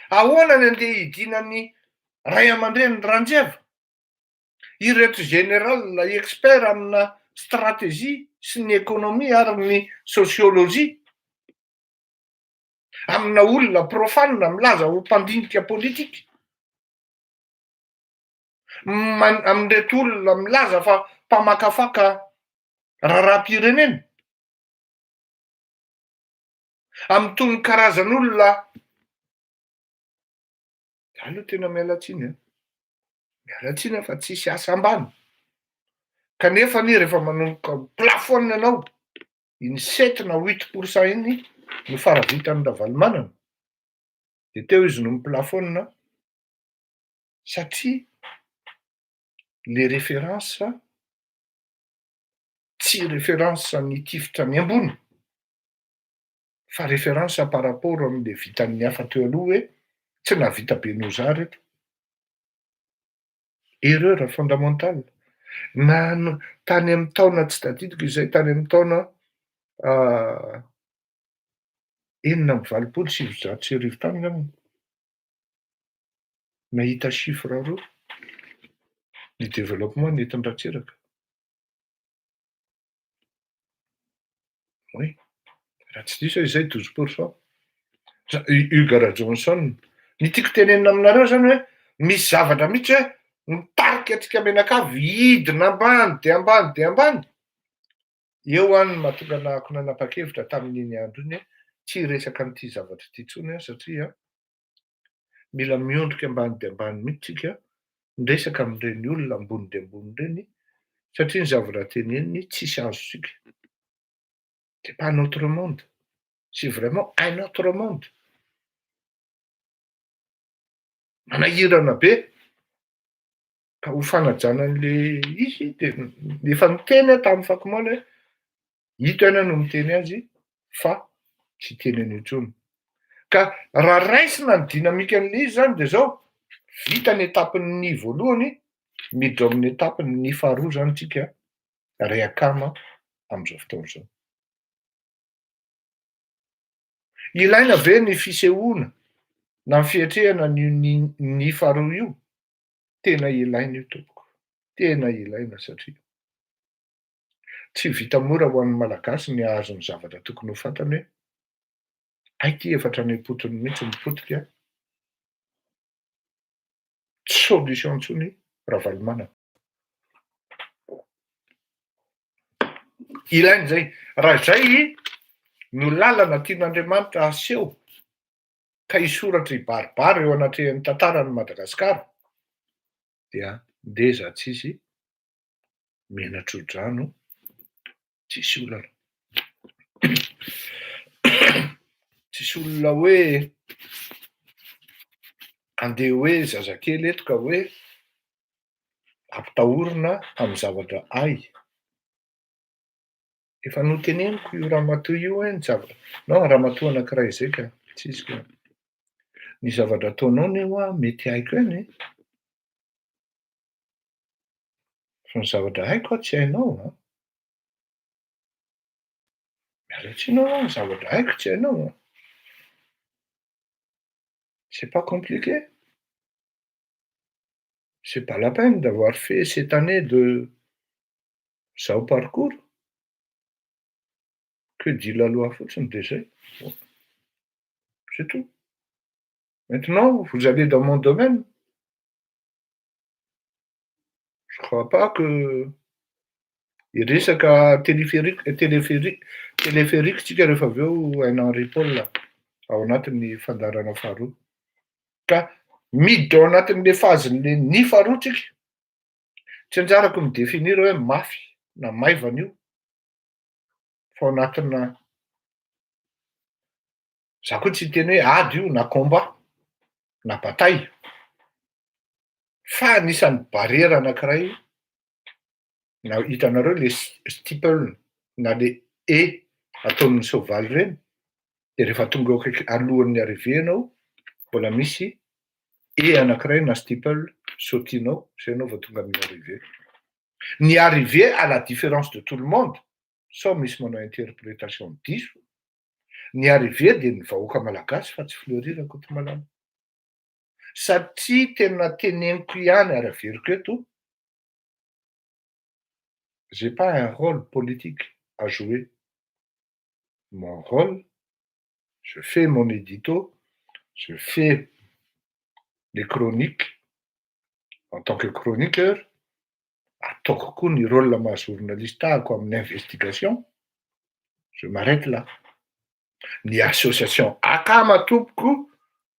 Ahoana ny andeha hidinany ray aman-dreny Ranjeva ireto général expert amina stratégie sy ny économie ary ny sociologie amina olona profane milaza ho mpandinika politika, man- amindreto olona milaza fa mpamakafaka raharaham-pirenena, amy tony karazan'olona aloha? Tena mialatsiny a, mialatsiny a, fa tsisy asa ambany. Kanefa any rehefa manomboka plafonina anao iny 7 na 8 % iny no faravitany Ravalomanana, de teo izy no miplafonina satria le référence tsy référence nitifitra ny ambony fa référence par rapport am'le vitan'ny hafa teo aloha hoe tsy nahavita be noho za reto. Erreur fondamentale na no tany amy taona tsy tadidiko izay, tany amy taona 1986 tany ngambany nahita chiffre roa ny développement nentin-dRatsiraka. Oui, raha tsy diso izay 12 %. Hugues Rajohnson, ny tiako tenenina aminareo zany hoe misy zavatra mihitsy hoe mitarika atsika menakavy hidina ambany de ambany de ambany eo any. Mahatonga anahako nanapa-kevitra tamin'iny andro iny hoe tsy hiresaka an'ity zavatra ity intsony aho satria mila miondrika ambany de ambany mihitsy tsika miresaka am'ireny olona ambony de ambony reny satria ny zavatra teneniny tsisy azosika. C'est pas notre monde, c'est vraiment un autre monde manahirana be. Ka ho fanajana an'le izy de efa niteny aho tamy fakomaly hoe ito iany aho no miteny azy fa tsy teny an'io intsony. Ka raha raisina ny dynamique an'le izy zany de zao: vita ny étape-ny voalohany, miditra ao amin'ny étape-ny faharoa zany tsika reakama am'izao fotoana zao. Ilaina ve ny fisehoana na ny fiatrehana ny faharoa io? Tena ilaina io tompoko, tena ilaina satria tsy vita mora ho an'ny Malagasy ny ahazo ny zavatra tokony ho fantany hoe ay ty efatra any am-potony mihitsy mipotika, tsy solution intsony Ravalomanana. Ilaina zay raha zay no lalana tian'Andriamanitra aseho ka hisoratra hibaribary eo anatrehan'ny tantarany Madagasikara, dia ndeza tsisy menatro-drano, tsisy olana, tsisy olona hoe andeha hoe zazakely eto ka hoe ampitahorina amy zavatra ay. Efa noteneniko io ramatoa io hoe ny zavatra non ramatoa anankiray zay ka tsy izy ka ny zavatra ataonao ne hoa mety haiko ihany fa ny zavatra haiko a tsy hainao a, miala tsiny aho, ny zavatra haiko tsy hainao a, c'est pas compliqué, c'est pas la peine d'avoir fait cette année de zao parcours que dit la loi fotsiny de zay, c'est tout. Maintenant vous allez dans mon domaine, je crois pas que iresaka téléphérique téléphérique téléphérique tsika rehefa avy eo haina Henri Paul. ao anatin'ny fandaharana faharoa. Ka miditra ao anatin'le phase-n'le ny faharoa tsika. Tsy anjarako mi-définir hoe mafy na maivana io, fa ao anatina za koa tsy hiteny hoe ady io na combat na bataille, fa anisan'ny barrière anankiray na hitanareo le steeple na le haie ataon'ny soavaly reny, de rehefa tonga eo akaiky alohan'ny arrivée anao, mbola misy haie anankiray na steeple sautinao zay anao vao tonga amin'ny arrivée. Ny arrivée, à la différence de tout le monde, sao misy manao interprétation diso, ny arrivée de ny vahoaka malagasy fa tsy Fleury Rakotomalala, satria tena teneniko ihany ary averiko eto, j'ai pas un rôle politique à jouer. Mon rôle, je fais mon édito, je fais les chroniques en tant que chroniqueur, ataoko koa ny rôle maha journaliste ahako amin'ny investigation, je m'arrête là. Ny association Akama tompoko,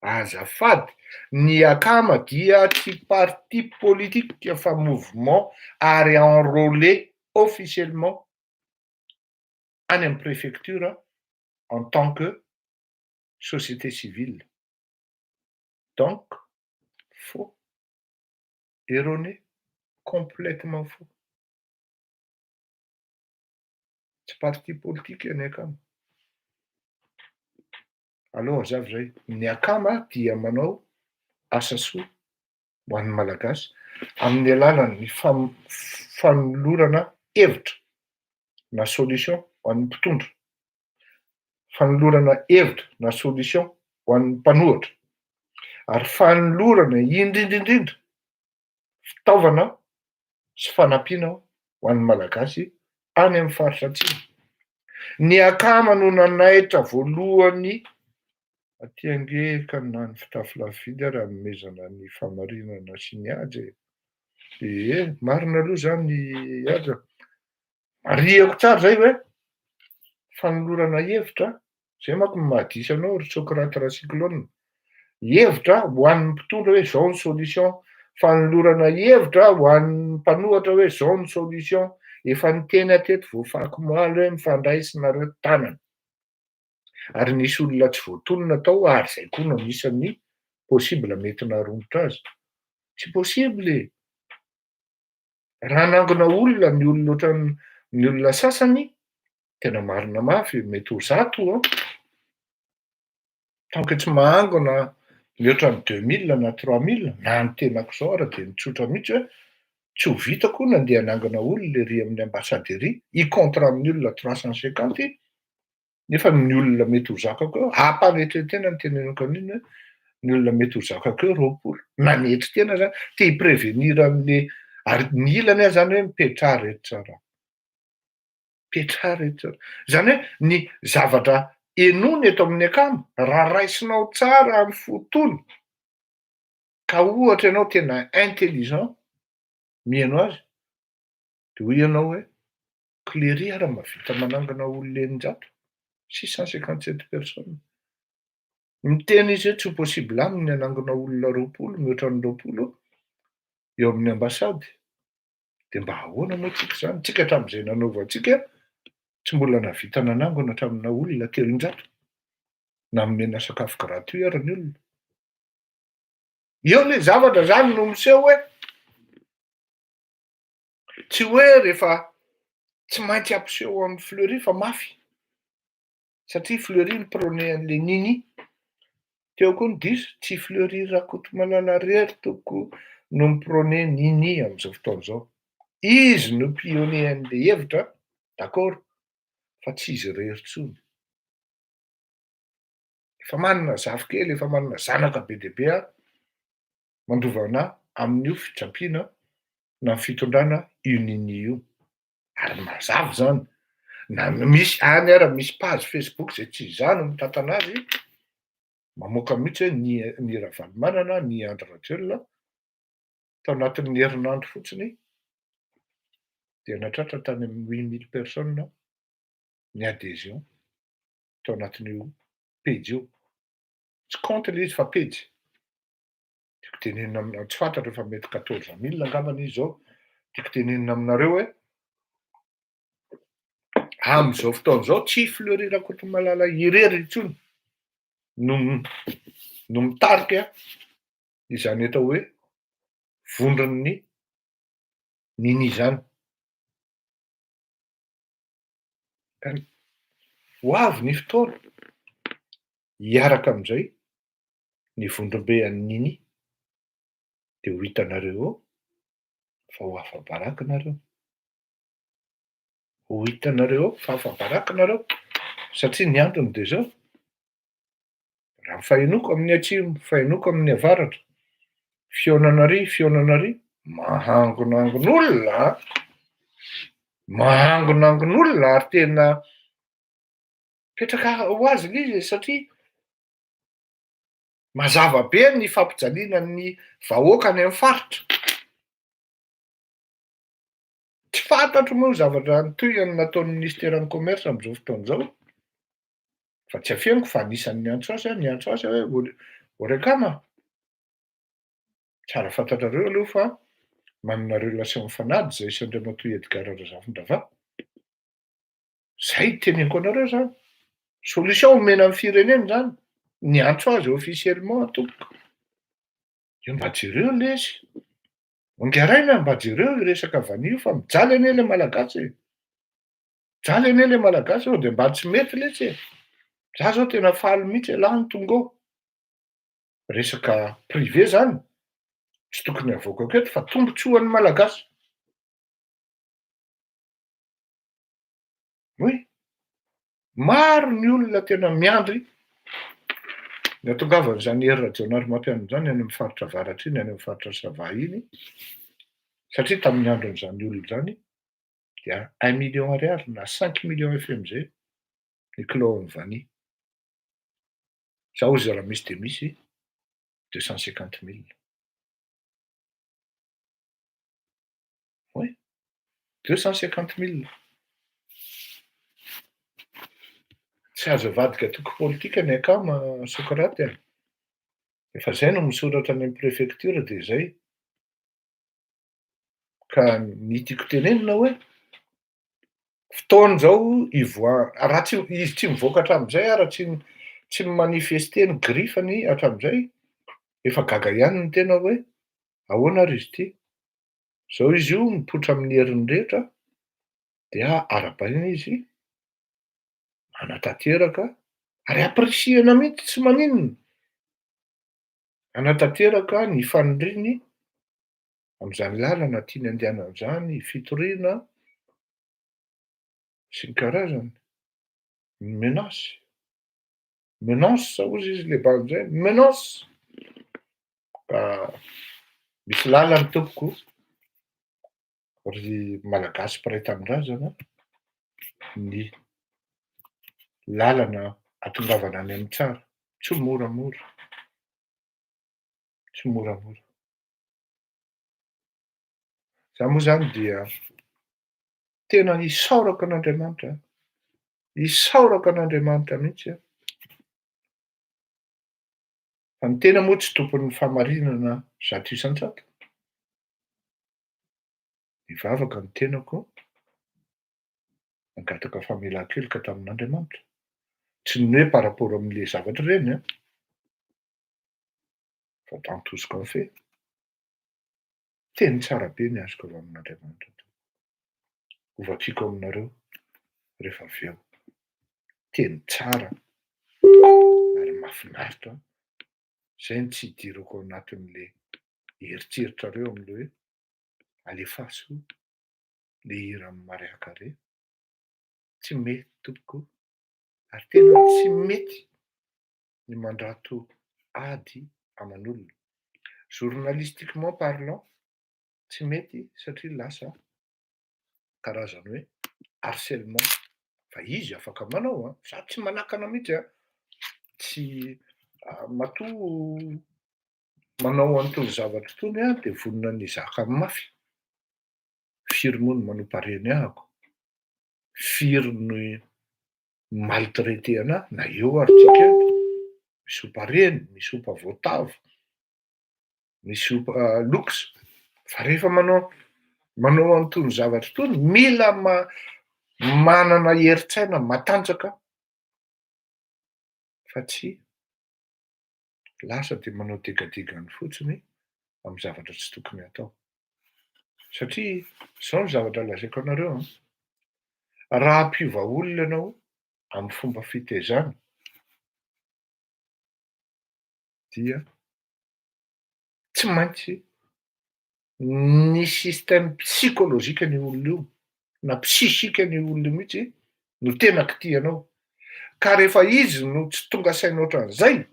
azafady, ny Akama dia tsy parti politique fa mouvement ary enrôlé officiellement any amy préfecture en tant que société civile. Donc faux, erroné, complètement faux. Tsy parti politique ny Akama. Aloha azavy zay, ny Akama dia manao asa soa ho an'ny Malagasy amin'ny alalan'ny fanolorana hevitra na solution ho an'ny mpitondra, fanolorana hevitra na solution ho an'ny mpanohitra, ary fanolorana indrindrindrindra fitaovana sy fanampiana ho an'ny Malagasy any amin'ny faritra atsimo. Ny Akama no nanaitra voalohany aty ange ka na ny fitafilavidy ary anomezana ny famarinana sy ny ady e. E, marina aloha zany aja. Marihako tsara zay hoe fanolorana hevitra, zay manko no mahadiso anao ry Socrate Racyclone. Hevitra ho an'ny mpitondra hoe zao ny solution, fanolorana hevitra ho an'ny mpanohitra hoe zao ny solution. Efa niteny ateto voafako moaly hoe mifandraisinareo tanana. Ary nisy olona tsy voatonona tao ary zay koa no anisan'ny possible mety naharomotra azy. Tsy possible e. Raha nangona olona ny olona ohatran'ny ny olona sasany, tena marina mafy, mety ho 100 an. Tant que tsy mahangona mihoatra ny 2000 na 3000, na ny tenako zao ary de nitsotra mihitsy hoe tsy ho vitako nandeha hanangona olona ery amin'ny ambassade ery, hi-contre amin'ny olona 350, nefa ny olona mety ho zakako eo, ampanetren-tena ny tenenako an'iny hoe ny olona mety ho zakako eo 20, nanetry tena zany, te hi-prévenir an'le ary ny ilany aho zany hoe mipetraha reto tsara. Petraha reto tsara. Zany hoe ny zavatra enony eto amin'ny Akama, raha raisinao tsara amy fo tony, ka ohatra ianao tena intelligent mihaino azy, de hoy ianao hoe Cléry ary mahavita manangana olona 600, 657 personnes. Miteny izy hoe tsy ho possible aminy hanangona olona 20, mihoatra ny 20 eo amin'ny ambasady. De mba ahoana moa tsika zany? Tsika hatramin'izay nanaovantsika tsy mbola nahavita nanangona hatramina olona 300. Na nomena sakafo gratuit ary ny olona. Eo le zavatra zany no miseho hoe tsy hoe rehefa tsy maintsy ampiseho amin'ny Fleury fa mafy, satria Fleury mi-prône an'le nini. Teo koa ny diso, tsy Fleury Rakotomalala rery tompoko no mi-prône nini am'izao fotoana zao. Izy no pionnier an'le hevitra, d'accord, fa tsy izy rery intsony. Efa manana zafikely, efa manana zanaka be dia be aho mandovana amin'io fitsampiana na ny fitondrana io nini io. Ary mazava zany, na misy any ara misy page Facebook zay tsy izaho no mitantana azy, mamoaka mihitsy hoe ny Ravalomanana, ny Andry Rajoelina, tao anatin'ny herinandro fotsiny de natratra tany amin'ny 8000 personnes ny adhésion tao anatin'io pejy io. Tsy compte le izy fa pejy. Tiako tenenina aminareo, tsy fantatro efa mety 14 000 angambany izy zao. Tiako tenenina aminareo hoe am'izao fotoana zao tsy Fleury Rakotomalala irery intsony no mitarika izany atao hoe vondron'ny Nini zany. Ka ho avy ny fotoana hiaraka am'izay ny vondrombe an'ny Nini, de ho hitanareo eo fa ho afa-baraka nareo. Ho hitanareo eo fa afa-baraka nareo satria ny antony de zao: raha ny fahenoako amin'ny atsimo, fahenoako amin'ny avaratra, fihaonana ary, fihaonana ary, mahangonangon'olona a, mahangonangon'olona ary tena mipetraka ho azy le izy e, satria mazava be ny fampijaliana ny vahoaka any amin'ny faritra. Tsy fantatro moa ny zavatra nitohiny nataon'ny ministeran'ny commerce am'izao fotoana izao, fa tsy afeniko fa anisan'ny niantso azy aho, niantso azy aho hoe orekama, tsara fantatrareo aloha fa manana relation mifanady zay sy Andriamatoa Edgar Razafindravahy. Zay teneniko anareo zany, solution omena amin'ny firenena zany, niantso azy officiellement tompoko. De mba jereo lesy, ongaraina mba jereo io resaka vanille io fa mijaly anie le malagasy e. Mijaly anie le malagasy eo de mba tsy mety lesy e. Za zao tena faly mihitsy lahy ny tonga ao. Resaka privé zany, tsy tokony avoakako eto fa tombontsoan'ny malagasy. Oui, maro ny olona tena miandry ny ahatongavan'izany Hery Rajaonarimampianina zany any amin'ny faritra avaratra iny, any amin'ny faritra Sava iny, satria tamin'ny andron'izany olona zany dia 1 million ariary na 5 millions F M G ny kilao vanille. Zaho izy raha misy de misy 250 000. Oui, 250 000. Tsy azo avadika toko politika ny akama Sokraty a. Efa zay no misoratra any amin'ny préfecture de zay. Ka ny tiako tenenina hoe fotoana zao ivoa raha tsy izy tsy mivoaka hatramin'izay raha tsy mi-manifester ny griffany hatramin'izay, efa gaga ihany ny tena hoe ahoana ary izy ity. Zao izy io mipoitra amin'ny heriny rehetra dia arabaina izy anatanteraka ary appréciena mihitsy, tsy maninona, anatanteraka ny fanindriny am'izany lalana tiany andehanana zany, fitoriana sy ny karazany. Menace, menace hozy izy le bandy zay, menace. Ka misy lalany tompoko ry malagasy mpiray tanindrazana, ny lalana atongavana any amin'ny tsara, tsy moramora, tsy moramora. Za moa zany dia tena isaorako an'Andriamanitra, isaorako an'Andriamanitra mihitsy a. Fa ny tena moa tsy tompon'ny fahamarinana 100%. Mivavaka ny tenako, nangataka famelan-keloka tamin'Andriamanitra. Tsy ny hoe par rapport amin'le zavatra ireny a, fa dans tout ce qu'on fait. Teny tsara be ny azoko avy amin'Andriamanitra. Hovakiko aminareo rehefa avy eo. Teny tsara ary mahafinaritra. Zay no tsy hidirako ao anatin'le eritreritrareo am'le hoe alefaso le hira amin'ny Mariah Carey. Tsy mety tompoko ary tena tsy mety ny mandrato ady aman'olona. Journalistiquement parlant, tsy mety satria lasa karazany hoe harcèlement, fa izy afaka manao a, za tsy manakana mihitsy a, tsy matoa manao an'itony zavatra itony a de vonona ny hizaka mafy. Firy moa no manompa reny ahako, firy ny maltraité anahy na eo ary tsika eto. Misy ompa reny, misy ompa voatavo, misy ompa loks, fa rehefa manao manao an'itony zavatra itony, mila manana herin-tsaina matanjaka fa tsy lasa de manao degadegany fotsiny amy zavatra tsy tokony atao. Satria zao ny zavatra lazaiko anareo an, raha hampiova olona ianao amy fomba fitezana dia tsy maintsy ny système psychologique an'io olona io na psychique an'io olona io mihitsy no tena kitihanao. Ka rehefa izy no tsy tonga saina ohatran'izay,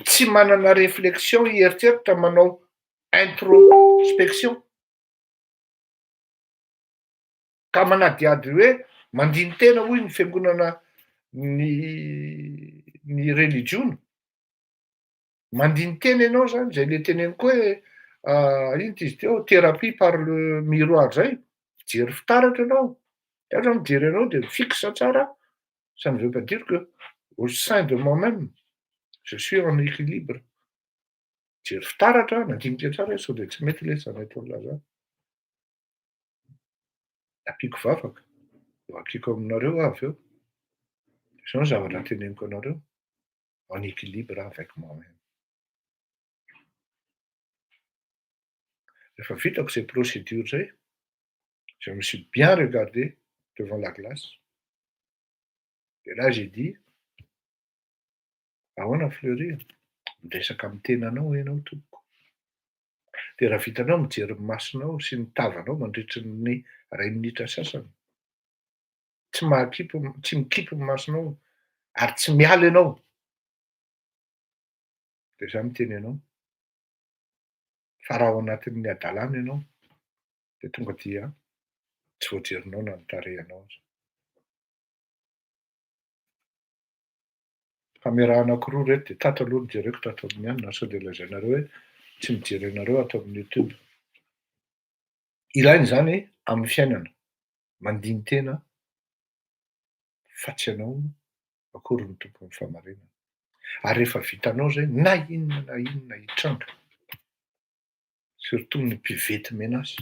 tsy manana réflexion hieritreritra manao introspection, ka manadihady hoe mandini-tena hoy ny fiangonana ny ny religiona, mandini-tena ianao zany, zay le teneniko hoe ino ty izy teo, thérapie par le miroir zay, mijery fitaratra ianao, mitaratra mijery anao de mifixe tsara, ça ne veut pas dire que au sein de moi-même je suis en équilibre. Mijery fitaratra, mandinika tsara hoe sao de tsy mety lesy zany ataon'lah zany. Ampiako vavaka, vakiko aminareo aho avy eo, zao ny zavatra teneniko anareo, en équilibre avec moi-même. Rehefa vitako zay procédure zay, je me suis bien regardé devant la glace, et là j'ai dit: ahoana Fleury, miresaka amy tenanao ianao tompoko. De raha vitanao mijery ny masonao sy ny tavanao mandritry ny ray minitra sasany, tsy mahakipy, tsy mikipy ny masonao ary tsy miala ianao, de za miteny anao fa raha ao anatin'ny hadalana ianao de tonga dia tsy voajerinao na ny tarehinao aza. Caméra anankiroa reto de tato aloha no jereko, tato amin'ny anona, sao de lazainareo hoe tsy mijery anareo ato amin'ny YouTube. Ilaina zany amin'ny fiainana, mandini-tena fa tsy ianao akory ny tompon'ny fahamarinana. Ary rehefa vitanao zay, na inona na inona hitranga, surtout ny mpivety menace,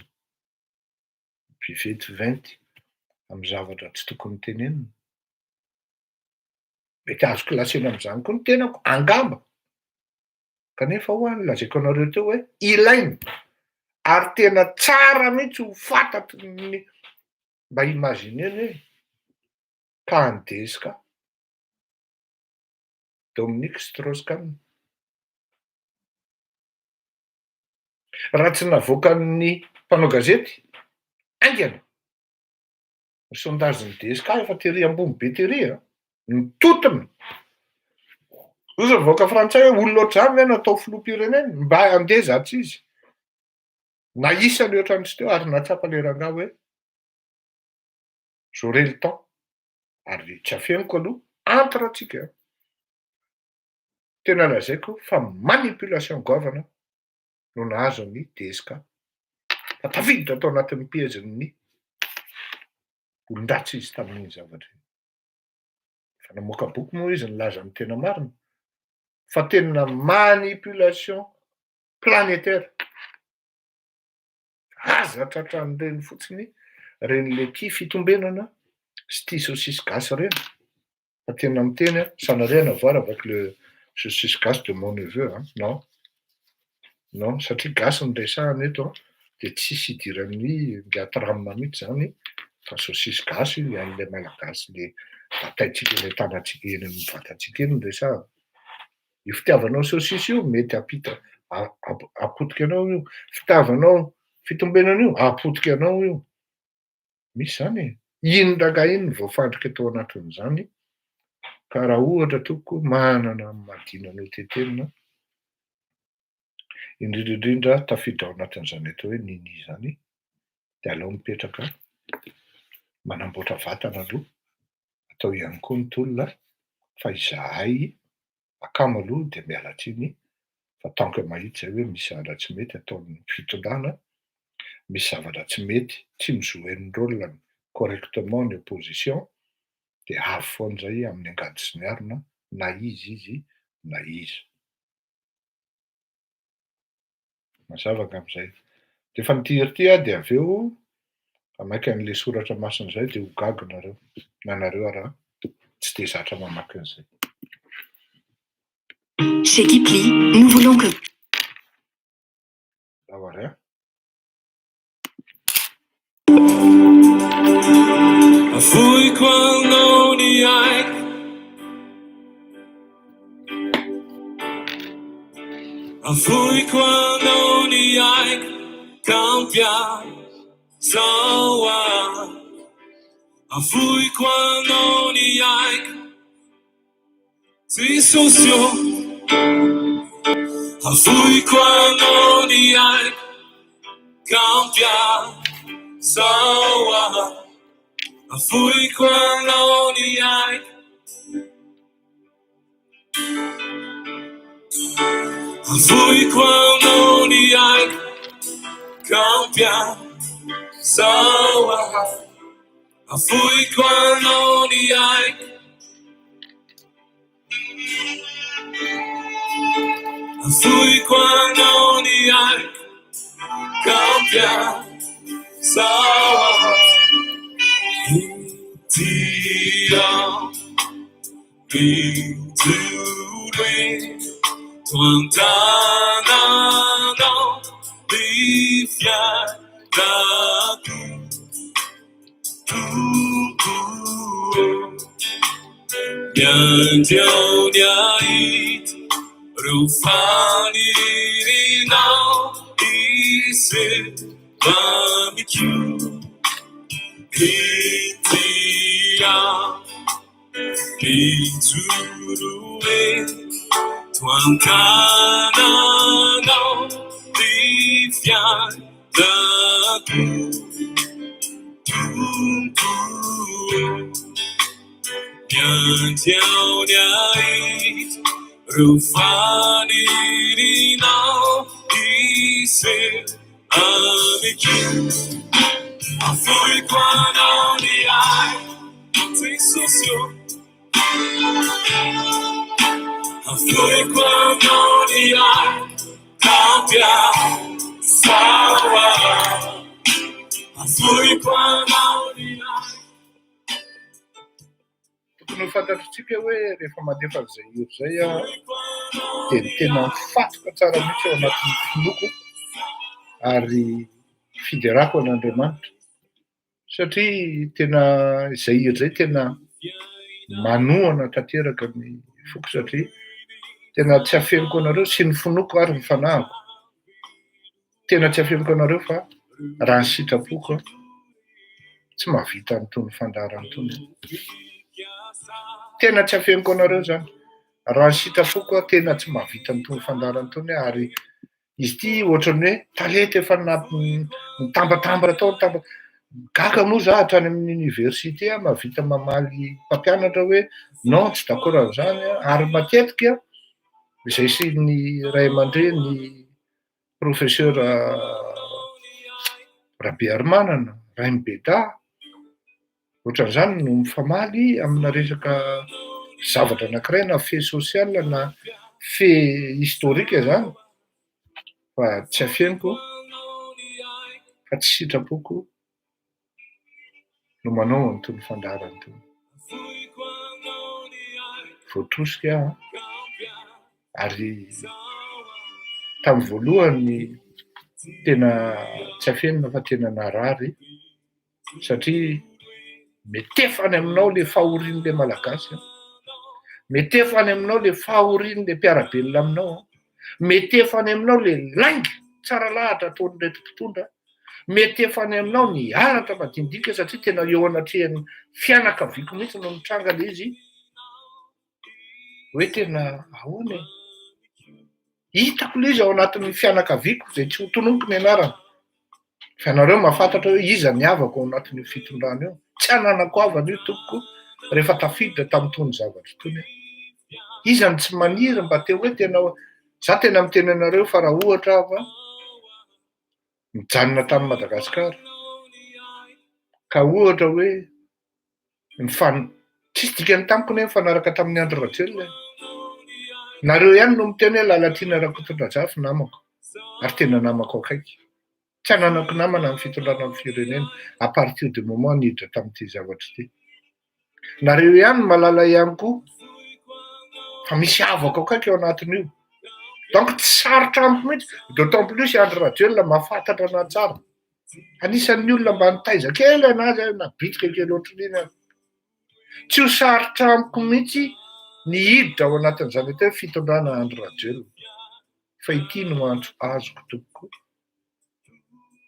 mpivety venty amy zavatra tsy tokony tenenina, mety azo classer-na am'izany koa ny tenako angamba, kanefa hoa lazaiko anareo teo hoe ilaina ary tena tsara mihitsy ho fantatry ny mba imaginer-ny hoe ka any D S K Dominique Strauss-Kahn raha tsy navoakan'ny mpanao gazety aingana ny sondage-ny D S K efa tery ambony be tery a nitotona ozy ny vahoaka frantsay hoe olona ohatr'izany ve no atao filoham-pirenena, mba andeha za tsy izy na isany ohatrany tsy teo, ary nahatsapa le rangahy hoe j'aurai le temps, ary tsy afeniko aloha entre atsika tena lazaiko fa manipulation goavana no nahazo ny D S K, fa tafiditra atao anatin'ny piège-ny olon-dratsy izy tamin'iny zavatra iny. Fa namoaka boky moa izy nilaza ny tena marina, fa tena manipulation planétaire. Aza tratran'ireny fotsiny reny le tia fitombenana sy tia saucisse gasy reny, fa tena miteny a, ça n'a rien à voir avec le saucisse gasy de mon neveu, hein, non non, satria gasy ny resahana eto a, de tsisy idiran'ny ngatramina mihitsy zany, fa saucisse gasy an'le malagasy le bataintsika eny an-tanantsika eny amin'ny vatantsika eny ny resahana. Io fitiavanao saucisse io mety hampita hapotika anao io, fitiavanao fitombenana io hapotika anao io, misy zany e. Iny rangahy iny no voafandrika tao anatin'izany, ka raha ohatra tompoko manana ny madina no tetenina, indrindra indrindra tafiditra ao anatin'izany atao hoe nini zany, de aleo mipetraka manamboatra vatana aloha, atao ihany koa ny tolona, fa izahay akamo aloha de miala tsiny fa tant que mahita zay hoe misy zavatra tsy mety ataon'ny fitondrana, misy zavatra tsy mety, tsy mi-jouer ny rôle correctement ny opposition, de avy foana zay amin'ny angady sy ny arina. na iza izy na iza. Mazava angamba izay. Dia efa nity hira ity aho dia avy eo hamaky an'ilay soratra masina izay dia ho gaga nareo, na nareo ara tsy dia zatra mamaky an'izay. Chez Kipli, nous voulons que. Ndao ary an. Afoiko anao ny aiko. Afoiko anao ny aiko ka ampiasao ahy. Afoiko anao ny aiko Jesosy ô. Afoiko anao ny aiko ka ampiasao ahy. Afoiko anao ny aiko. Afoiko anao ny aiko ka ampiasao ahy. Afoiko anao ny aiko. Afoiko anao ny aiko ka ampiasao ahy. Ity aho. Mijoro eto an-tananao ny fiainako Tompo ô. Miandry ao ny hahita ireo fanirianao hiseho amiko. Ity aho. Mijoro eto an-tananao ny fiainako Tompo ô. Miandry ao ny hahita ireo fanirianao hiseho amiko. Afoiko anao ny aiko Jesosy ô. Afoiko anao ny aiko ka ampiasao ahy. Afoiko anao ny aiko. Tokony ho fantatritsika hoe rehefa mandefa an'izay hira izay aho dia ny tena mifantoka tsara mihitsy ao anatin'ny finoako ary fiderako an'Andriamanitra satria tena izay hira izay tena manohana tanteraka ny foko satria tena tsy afeniko anareo sy ny finoako ary ny fanahiko. Tena tsy afeniko anareo fa raha ny sitrapoko tsy mahavita an'itony fandaharana itony aho. Tena tsy afeniko anareo izany. Raha ny sitrapoko aho tena tsy mahavita an'itony fandaharana itony aho ary izy ity ohatran'ny hoe talenta efa nitambatambatra tao, nitamba-, gaga moa za hatrany amin'ny université aho mahavita mamaly mpampianatra hoe non tsy d'accord an'izany aho ary matetika izay sy ny ray aman-dreny Professeur Rabearimanana, Rainibedahy, ohatran'izany no mifamaly amina resaka zavatra anankiray na fait social na fait historique zany fa tsy afeniko fa tsy sitrapoko no manao an'itony fandaharana itony. Voatosika aho ary tamin'ny voalohany tena tsy afenina fa tena narary satria mitefa any aminao le fahorian'le Malagasy an, mitefa any aminao le fahorian'le mpiara-belona aminao an, mitefa any aminao le lainga tsara lahatra ataon'ireto mpitondra. Mety efa any aminao ny halatra madinidinika satria tena eo anatrehan'ny fianakaviako mihitsy no nitranga ilay izy hoe tena ahoana e? Hitako ilay izy ao anatin'ny fianakaviako izay tsy ho tononiko ny anarany. Fa ianareo mahafantatra hoe iza ny havako ao anatin'io fitondrana io. Tsy ananako havana io tompoko rehefa tafiditra tamin'itony zavatra itony aho. Iza no tsy maniry mba te hoe tena, za tena miteny anareo fa raha ohatra aho fa mijanona tany Madagasikara ka ohatra hoe nifan- tsisy dikany tamiko anie nifanaraka tamin'i Andry Rajoelina e. Nareo ihany no miteny hoe Lalatiana Rakotondrazafy namako, ary tena namako akaiky. Tsy ananako namana amin'ny fitondrana ny firenena à partir du moment niditra tamin'ity zavatra ity. Nareo ihany no mahalala ihany koa fa misy havako akaiky ao anatin'io. Donc tsy sarotra amiko mihitsy, d'autant plus Andry Rajoelina mahafantatra anahy tsara. Anisan'ny olona mba nitaiza kely anazy aho na bitika kely ohatran'iny aho. Tsy ho sarotra amiko mihitsy ny hiditra ao anatin'izany atao hoe fitondrana Andry Rajoelina. Fa ity no antso azoko tompoko,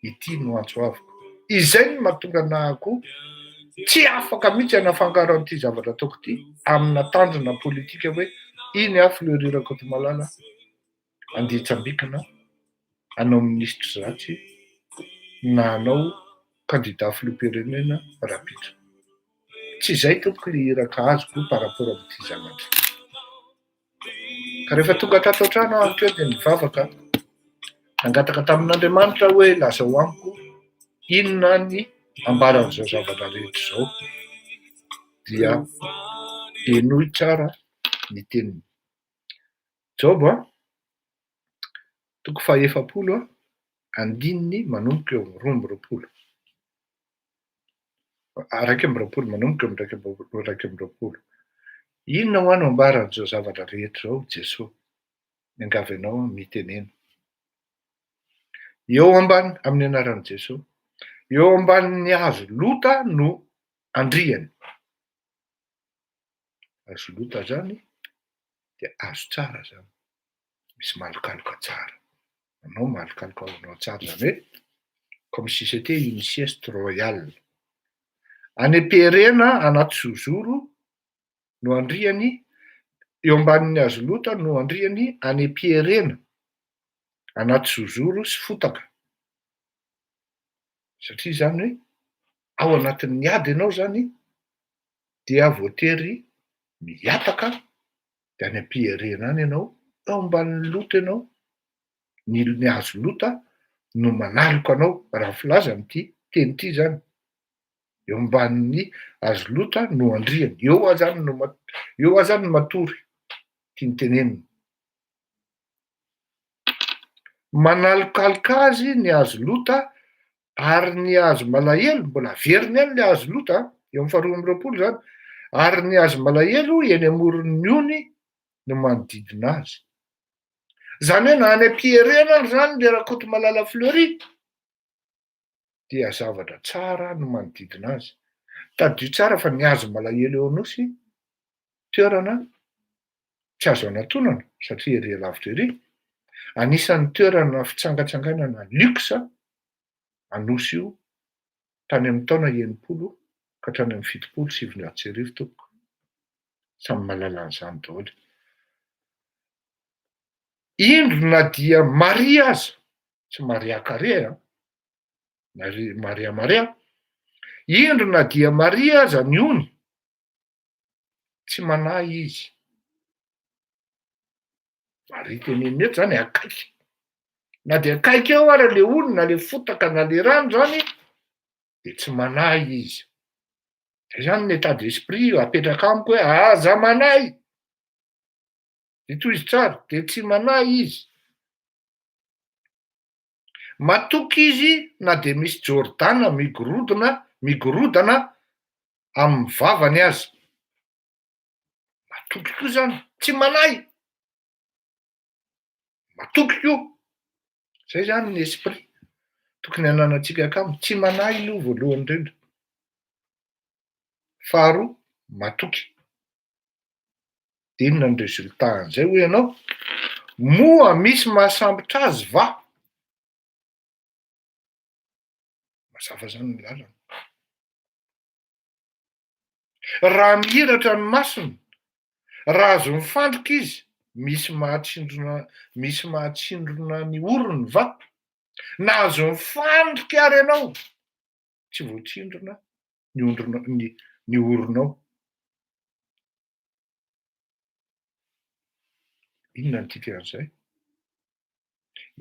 ity no antso avoko. Izay no mahatonga anah koa tsy afaka mihitsy hanafangaro an'ity zavatra ataoko ity amina tanjona politika hoe iny aho Fleury Rakotomalala andeha hitsambikina hanao minisitry ratsy na hanao kandida filoham-pirenena rahampitso. Tsy izay tompoko le iraka azoko par rapport amin'ity zavatra ity. Ka rehefa tonga tato an-trano aho teo dia nivavaka, nangataka tamin'Andriamanitra aho hoe lazao amiko inona ny ambaran'izao zavatra rehetra izao. Dia henoy tsara ny teniny. Joba toko fahaefapolo andininy manomboka eo amin'ny 22. 21, manomboka eo amin'ny 21. Inona hoa no ambaran'izao zavatra rehetra izao, Jesoa? Miangavy anao aho, mitenena. Eo ambany, amin'ny anaran'i Jesoa, eo ambanin'ny hazo lota no andriany. Hazo lota zany dia hazo tsara zany, misy malokaloka tsara. Anao malokaloka ao anao tsara zany hoe comme si c'était une sieste royale. Any am-pierena anaty zozoro no andriany, eo ambanin'ny hazo lota no andriany any am-pierena anaty zozoro sy fotaka. Satria zany hoe ao anatin'ny ady ianao zany dia voatery mihataka dia any am-piherena any ianao, eo ambanin'ny loto ianao, ny ny hazo lota no manaloka anao, raha ny filazany ity teny ity zany, eo ambanin'ny hazo lota no andriany, eo aho zany no eo aho zany no matory, tiany tenenina. Manalokaloka azy ny hazo lota ary ny hazo malahelo, mbola averiny ihany le hazo lota an, eo amin'ny faharoa amby roapolo zany, ary ny hazo malahelo eny amoron'ny ony no manodidina azy. Zany hoe na any am-pierena ary zany le Rakotomalala Fleury dia zavatra tsara no manodidina azy. Tadidio tsara fa ny hazo malahelo eo Anosy toerana tsy azo anatonana satria ery alavitra ery. Anisan'ny toerana fitsangatsanganana luxe Anosy io tany amin'ny taona 60 ka hatrany amin'ny 1970 tompoko. Samy mahalala an'izany daholo. Indro na dia Maria aza, tsy Maria Carré an, Maria Maria Maria, indro na dia Maria aza ny ony, tsy manahy izy. Maria tenenina eto zany akaiky. Na dia akaiky eo ara le ony na le fotaka na le rano zany de tsy manahy izy. Zay zany ny état d'esprit apetraka amiko hoe aza manahy. De tohizo tsara, de tsy manahy izy. Matoky izy na dia misy Jordana migorodona migorodana amin'ny vavany aza. Matoky koa zany, tsy manahy. Matoky koa. Zay zany ny esprit tokony hananantsika akama, tsy manahy aloha voalohany indrindra. Faharoa, matoky. De inona ny résultat an'izay hoy ianao? Moa misy mahasambotra azy va? Mazava zany ny lalana. Raha mihiratra ny masony, raha azon'ny fandrika izy, misy mahatsindrona misy mahatsindrona ny orony va? Na azon'ny fandrika ary ianao, tsy voatsindrona ny ondrona ny ny oronao. Inona ny dikan'izay?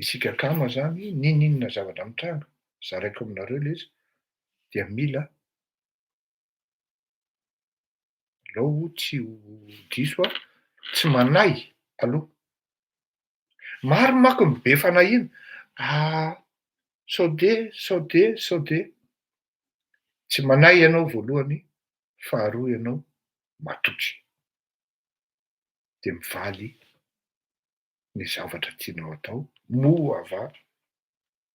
Isika akama zany, n'inon'inona zavatra mitranga, zaraiko aminareo ilay izy, dia mila alao tsy ho diso aho, tsy manahy. aloha. Maro manko ny be fanahiana, ah sao de, sao de, sao de. Tsy manahy ianao voalohany, faharoa ianao matoky. De mivaly ny zavatra tianao atao, moa va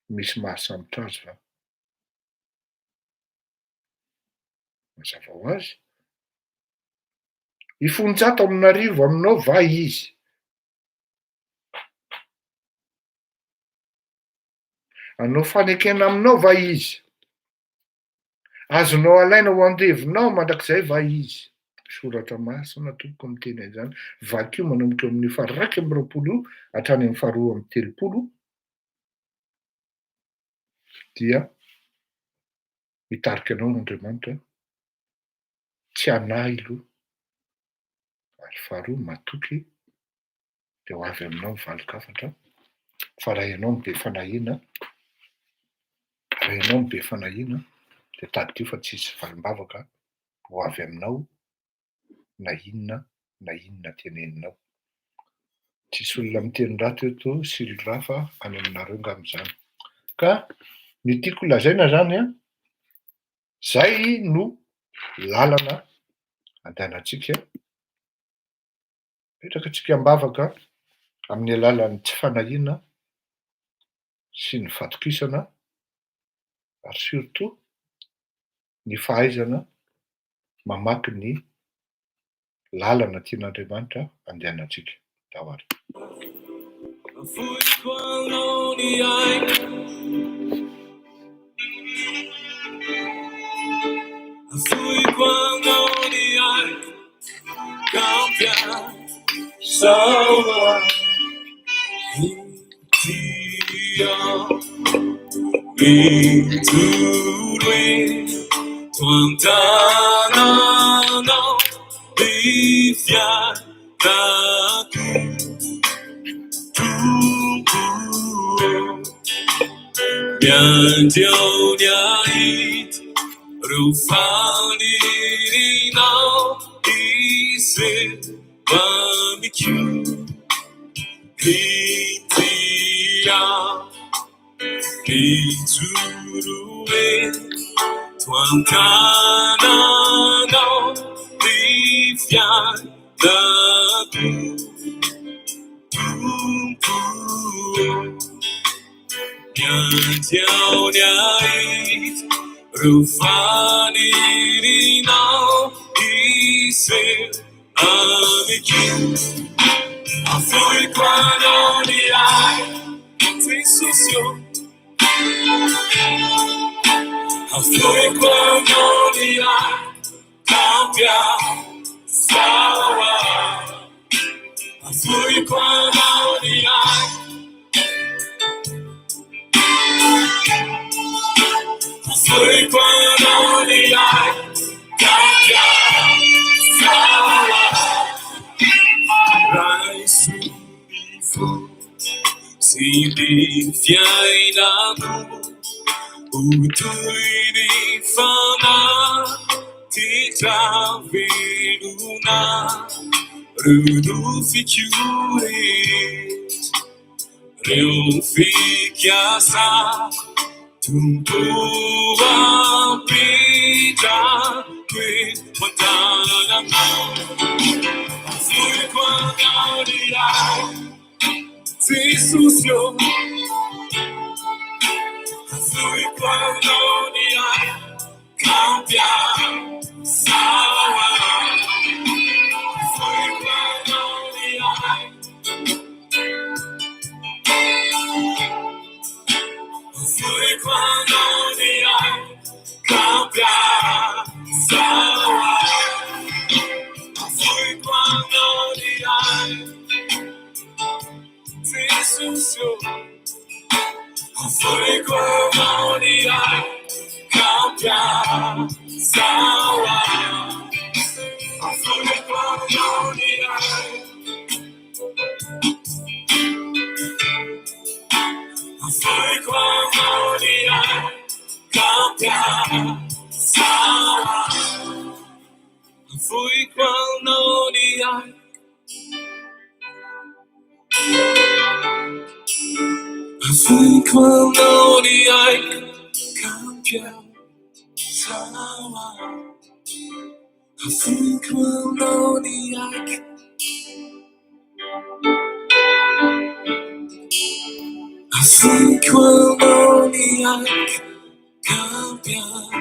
misy mahasambotra azy va? Mazava ho azy. Hifonjato amin'arivo aminao va izy? Hanao fanekena aminao va izy? Azonao alaina ho andevonao mandrakizay va izy? Soratra masina tompoko miteny an'izany. Vakio manomboka eo amin'ny faha-21 hatrany amin'ny faha-32 dia mitarika anao Andriamanitra tsy hanahy aloha ary faharoa matoky dia ho avy aminao ny valin-kafatra fa raha ianao no be fanahiana, raha ianao no be fanahiana dia tadidio fa tsy hisy valim-bavaka ho avy aminao na inona na inona teneninao. Tsisy olona miteny ratsy eto Sylra fa any aminareo ngamba izany. Ka ny tiako lazaina zany an, zay no lalana andehanantsika, apetraka antsika am-bavaka amin'ny alalan'ny tsy fanahiana sy ny fatokisana ary surtout ny fahaizana mamaky ny lalana tian'Andriamanitra andehanantsika. Ndao ary. Afoiko anao ny aiko ka ampiasao aho. Afoiko anao ny aiko. Afoiko anao ny aiko ka ampiasao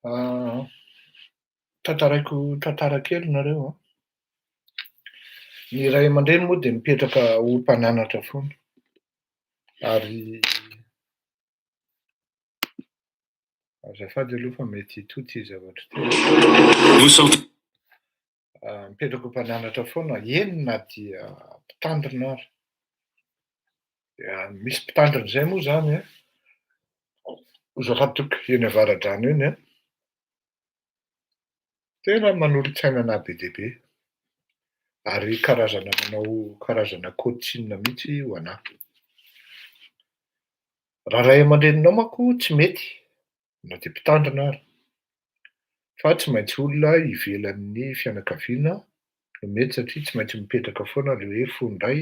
aho. Tantaraiko tantara kely nareo an. Ny ray aman-dreny moa dia mipetraka ho mpananatra foana. Ary azafady aloha fa mety hitohy ity zavatra ity. Mipetraka ho mpananatra foana, eny na dia mpitandrina ary. Dia misy mpitandrina izay moa izany an, azafady tompoko, eny Avaradrano eny an, tena manolo-tsaina anà be dia be, ary karazana manao karazana coaching mihitsy ho anà. Raha ray aman-dreninao manko tsy mety na dia mpitandrina ary, fa tsy maintsy olona ivelan'ny fianakaviana no mety satria tsy maintsy mipetraka foana le hoe fon-dray.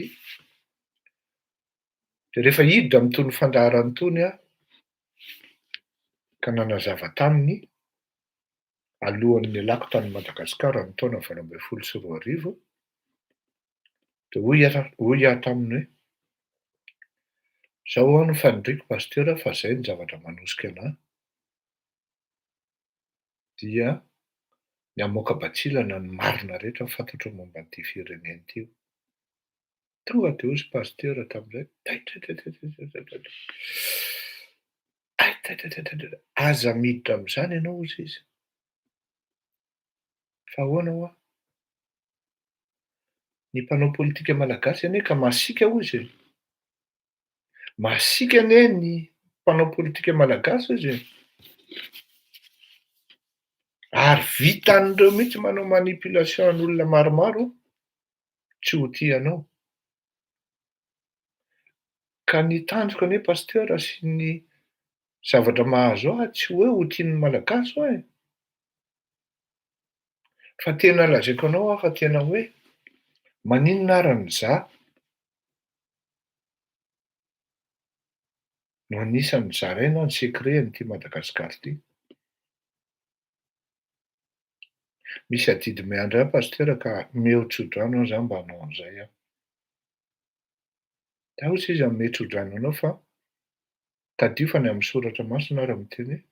Dia rehefa hiditra amin'itony fandaharana itony aho ka nanazava taminy alohan'ny nialako tany Madagasikara ny taona 2018, dia hoy aho hoy aho taminy hoe, zao aho no faniriako Pasitera fa zay ny zavatra manosika anà dia ny hamoaka batsilana ny marina rehetra fantatro momba an'ity firenena ity. Tonga dia hoy izy Pasitera tamin'izay, taitra, taitra, aza miditra amin'izany ianao hozy izy. Fa ahoana hoa? Ny mpanao politika malagasy anie ka masiaka hozy e. Masiaka anie ny mpanao politika malagasy hozy e. Ary vitan'ireo mihitsy manao manipulation an'olona maromaro tsy ho tia anao. Ka ny tanjoko anie Pasteur sy ny zavatra mahazo ahy tsy hoe ho tian'ny Malagasy hoa e. Fa tena lazaiko anao aho fa tena hoe maninona ara ny za no anisan'ny zaraina ny secret an'ity Madagascar ity. Misy adidy miandry ahy Pasteur ka omeo tsodrano aho za mba hanao an'izay aho. Dia hoy izy hanome tsodrano anao fa tadidio fa ny amin'ny soratra masina ary miteny hoe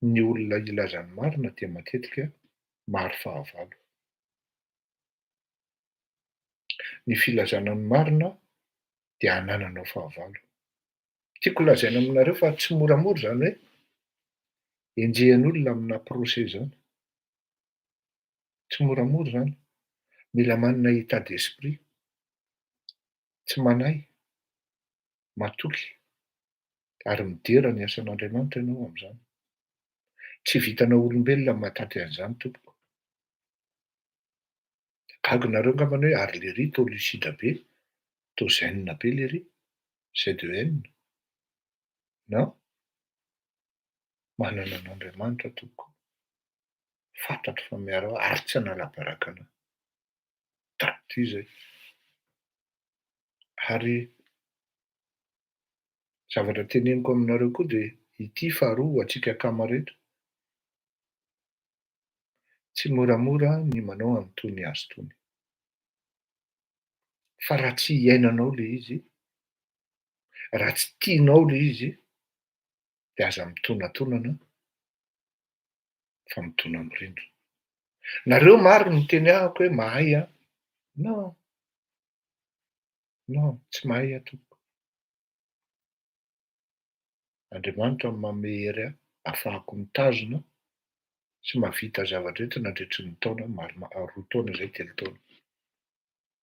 ny olona hilaza ny marina dia matetika maro fahavalo. Ny filazana ny marina dia anananao fahavalo. Tiako lazaina aminareo fa tsy moramora izany hoe enjehin'olona amina procès izany. Tsy moramora izany. Mila manana état d'esprit. Tsy manahy, matoky ary midera ny asan'Andriamanitra ianao amin'izany. Tsy vitanao olombelona ny mahatanty an'izany tompoko. Gaga nareo angambany hoe ary lery toa lucide be, toa zen be lery, ZEN. Non? Manana an'Andriamanitra tompoko. Fantatro fa miaro ahy ary tsy hanala baraka anah. Tadidio izay. Ary zavatra teneniko aminareo koa dia ity faharoa ho antsika akama rehetra. Tsy moramora ny manao an'itony hazo itony. Fa raha tsy iainanao ilay izy, raha tsy tianao ilay izy, dia aza mitonatonana fa mitona mirindra. Nareo maro no miteny ahako hoe mahay aho. Non, non, tsy mahay aho tompoko. Andriamanitra no manome hery ahy ahafahako mitazona sy mahavita zavatra eto nandritry ny taona maromaro, 2 taona izay, 3 taona.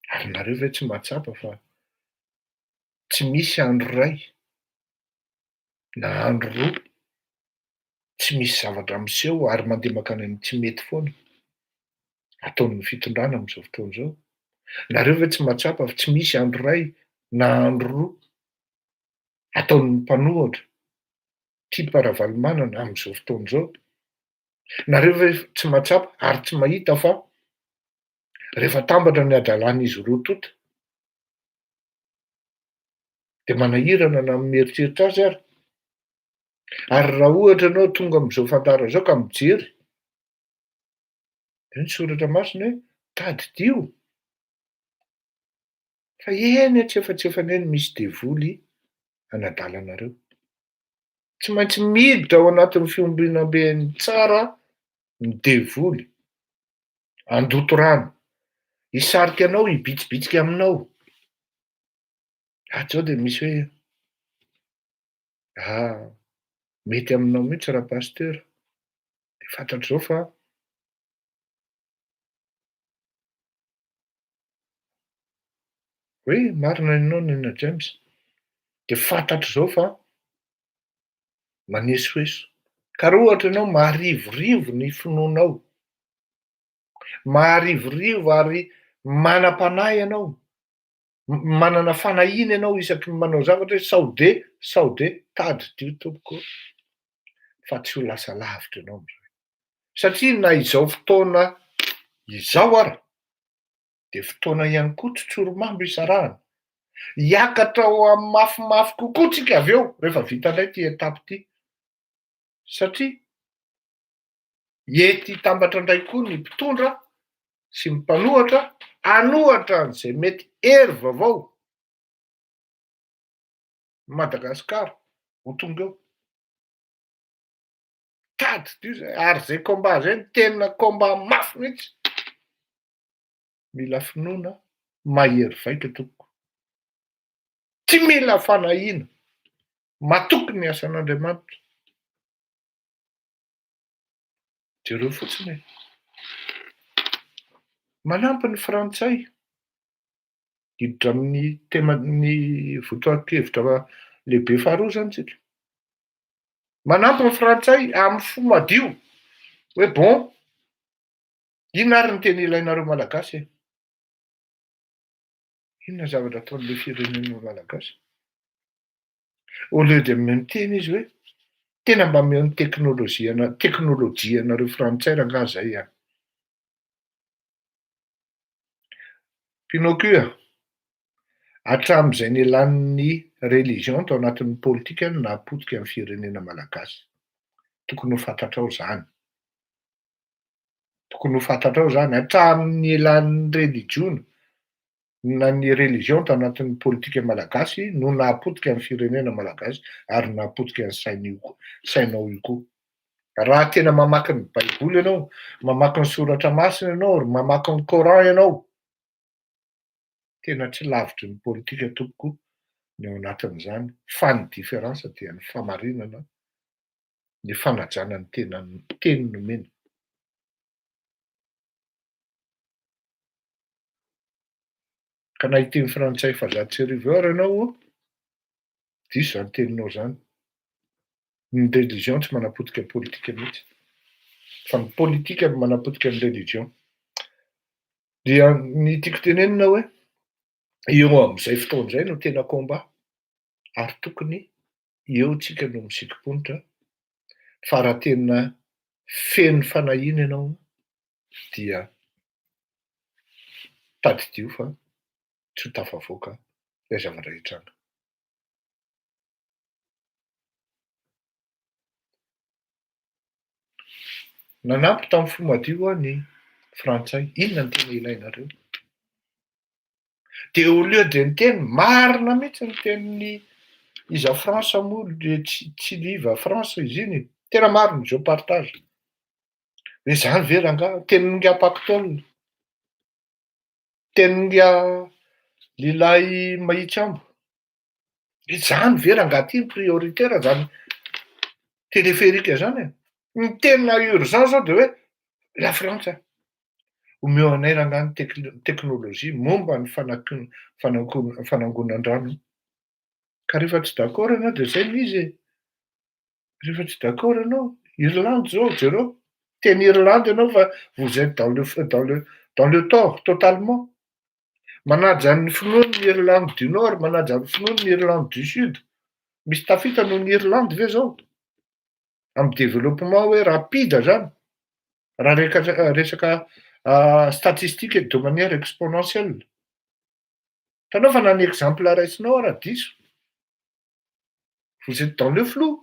Ary nareo ve tsy mahatsapa fa tsy misy andro iray na andro roa tsy misy zavatra miseho ary mandeha mankany amin'ny tsy mety foana ataon'ny fitondrana amin'izao fotoana izao? Nareo ve tsy mahatsapa fa tsy misy andro iray na andro roa ataon'ny mpanohitra type Ravalomanana amin'izao fotoana izao? Nareo ve tsy mahatsapa ary tsy mahita fa rehefa atambatra ny hadalan'izy roa tonta de manahirana na ny mieritreritra azy ary? Ary raha ohatra ianao tonga amin'izao fandaharana izao ka mijery, io ny soratra masina hoe tadidio fa eny antsefatsefany eny misy devoly hanadala anareo. Tsy maintsy miditra ao anatin'ny fiombonamben'ny tsara ny devoly, handoto rano, hisarika anao, hibitsibitsika aminao. Ato zao dia misy hoe ah, mety aminao mihitsy ra pasteur, dia fantatr'izao fa Oui, marina ianao Nina James. Dia fantatro izao fa manesoeso. Ka raha ohatra ianao maharivorivo ny finoanao, maharivorivo ary manam-panahy ianao, manana fanahiana ianao isaky ny manao zavatra hoe sao de, sao de, tadidio tompoko fa tsy ho lasa lavitra ianao amin'izay. Satria na izao fotoana izao ara, dia fotoana ihany koa tsy tsorimambo isarahana. Hiakatra ho amin'ny mafimafy kokoa tsika avy eo rehefa vita indray ity étape ity. Satria hety hitambatra indray koa ny mpitondra sy ny mpanohatra hanohatra an'izay mety hery vaovao Madagasikara ho tonga eo. Tadidio izay, ary izay combat izay no tena combat mafy mihitsy. Mila finoana mahery vaika tompoko. Tsy mila fanahiana. Matoky ny asan'Andriamanitra. Jereo fotsiny e. Manampy ny frantsay hiditra amin'ny teman'ny votoatin-kevitra lehibe faharoa izany tsika. Manampy ny frantsay amin'ny fo madio hoe bon, Inona ary ny tena ilainareo Malagasy e? Inona zavatra ataon'ilay firenena Malagasy? Au lieu de miteny izy hoe tena mba omeo ny teknolojia teknolojia anareo frantsay rangaha zay an! Pinocchio a! Hatramin'izay nialan'ny religion tao anatin'ny politika no nahapotika ny firenena Malagasy. Tokony ho fantatrao zany. Tokony ho fantatrao izany, hatramin'ny nialan'ny relijiona na ny religion tao anatin'ny politika malagasy no nahapotika ny firenena malagasy ary nahapotika ny sain'io koa, sainao io koa. Raha tena mamaky ny baiboly ianao, mamaky ny soratra masina ianao ary mamaky ny coran ianao, tena tsy lavitry ny politika tompoko ny ao anatin'izany fa ny différence dia ny famarinana ny fanajana ny tena teny nomena. Ka na hiteny frantsay 11 fahazo ary ianao, diso izany teninao izany. Ny religion tsy manapotika politika mihitsy, fa ny politika no manapotika ny religion. Dia ny tiako tenenina hoe, eo amin'izay fotoana izay no tena combat, ary tokony eo tsika no misikim-ponitra fa raha tena feno fanahiana ianao dia tadidio fa tsy ho tafavoaka ilay zavatra hitranga. Nanampy tamin'ny fo madio aho ny frantsay, inona no tena ilainareo? De au lieu de niteny, marina mihitsy ny tenin'i iza France moa le Tsiliva France izy iny e, tena marina, je partage, hoe zany ve rangaha, tenin'ingahy Pactole, tenin'ingahy lehilahy mahitsy ambo, hoe zany ve rangaha ty ny prioritaire zany téléphérique zany e, ny tena urgent zao de hoe la Frantsa, omeo anay rangaha ny teknolojia momba ny fanangonan-drano, ka rehefa tsy d'accord ianao de zay no izy e, rehefa tsy d'accord ianao, Irlande zao jereo, teny Irlande ianao fa vous etes dans le dans le dans le tort totalement, manaja ny finoany ny Irlande du Nord, manaja ny finoany ny Irlande du Sud, misy tafita noho ny Irlande ve zao? Amin'ny développement hoe rapide zany. Raha reka- resaka statistique de manière exponentielle. Hitanao fa na ny exemple raisinao ara diso. Vous êtes dans le flou.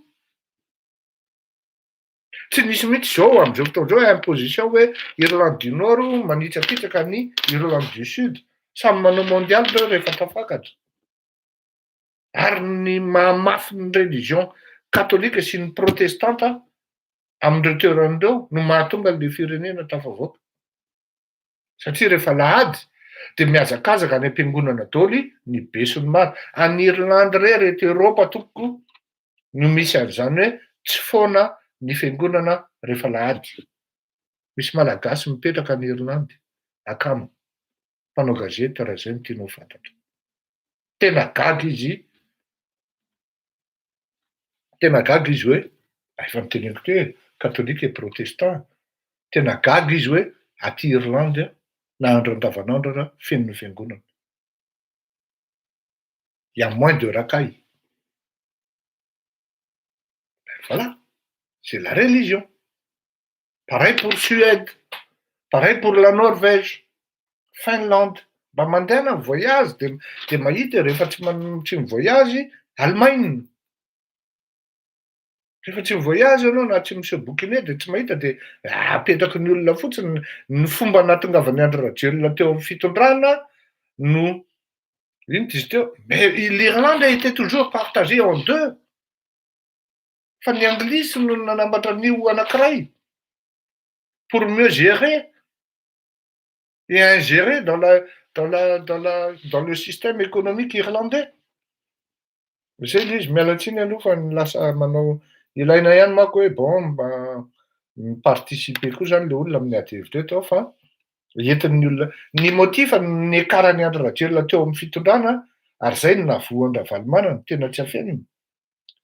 Tsy nisy mihitsy zao am'izao fotoana zao imposition hoe Irlande du Nord manitsakitsaka ny Irlande du Sud. Samy manao mondial reo rehefa tafakatra. Ary ny mahamafy ny religion katôlika sy ny protestanta amindreo toeran'ireo no mahatonga an'le firenena tafavoaka. Satria rehefa lahady de mihazakazaka any am-piangonana daoly ny be sy ny maro. Any Irlande rery eto Eropa tompoko no misy an'izany hoe tsy foana ny fiangonana rehefa lahady. Misy Malagasy mipetraka any Irlande, akama, mpanao gazety raha zay no tianao fantatra. Tena gaga izy, tena gaga izy hoe, efa niteneniko teo hoe katôlika et protestant, tena gaga izy hoe aty Irlande na andro andavanandro ara feno ny fiangonana. Il y a moins de racailles. Voilà, c'est la religion. Pareil pour Suède, pareil pour la Norvège, Finlande. Mba mandehana mivoyage de mahita rehefa tsy tsy mivoyage Allemagne. Rehefa tsy mivoyage ianao na tsy miseho bouquiner de tsy mahita, de apetraky ny olona fotsiny ny fomba nahatongavan'ny Andry Rajoelina teo amin'ny fitondrana no ino ty izy teo. Mais l'Irlande a été toujours partagée en deux. Fa ny Anglisy no nanambatra an'io anankiray pour mieux gérer et ingérer dans le système économique irlandais. Zay le izy, miala tsiny aloha fa ny lasa manao ilaina ihany manko hoe bon, mba miparticiper koa zany le olona amin'ny ady hevitra eto ao, fa entin'ny olona ny motif niakarany Andry Rajoelina teo amin'ny fitondrana, ary zay no nahavoan-dRavalomanana, tena tsy afenina,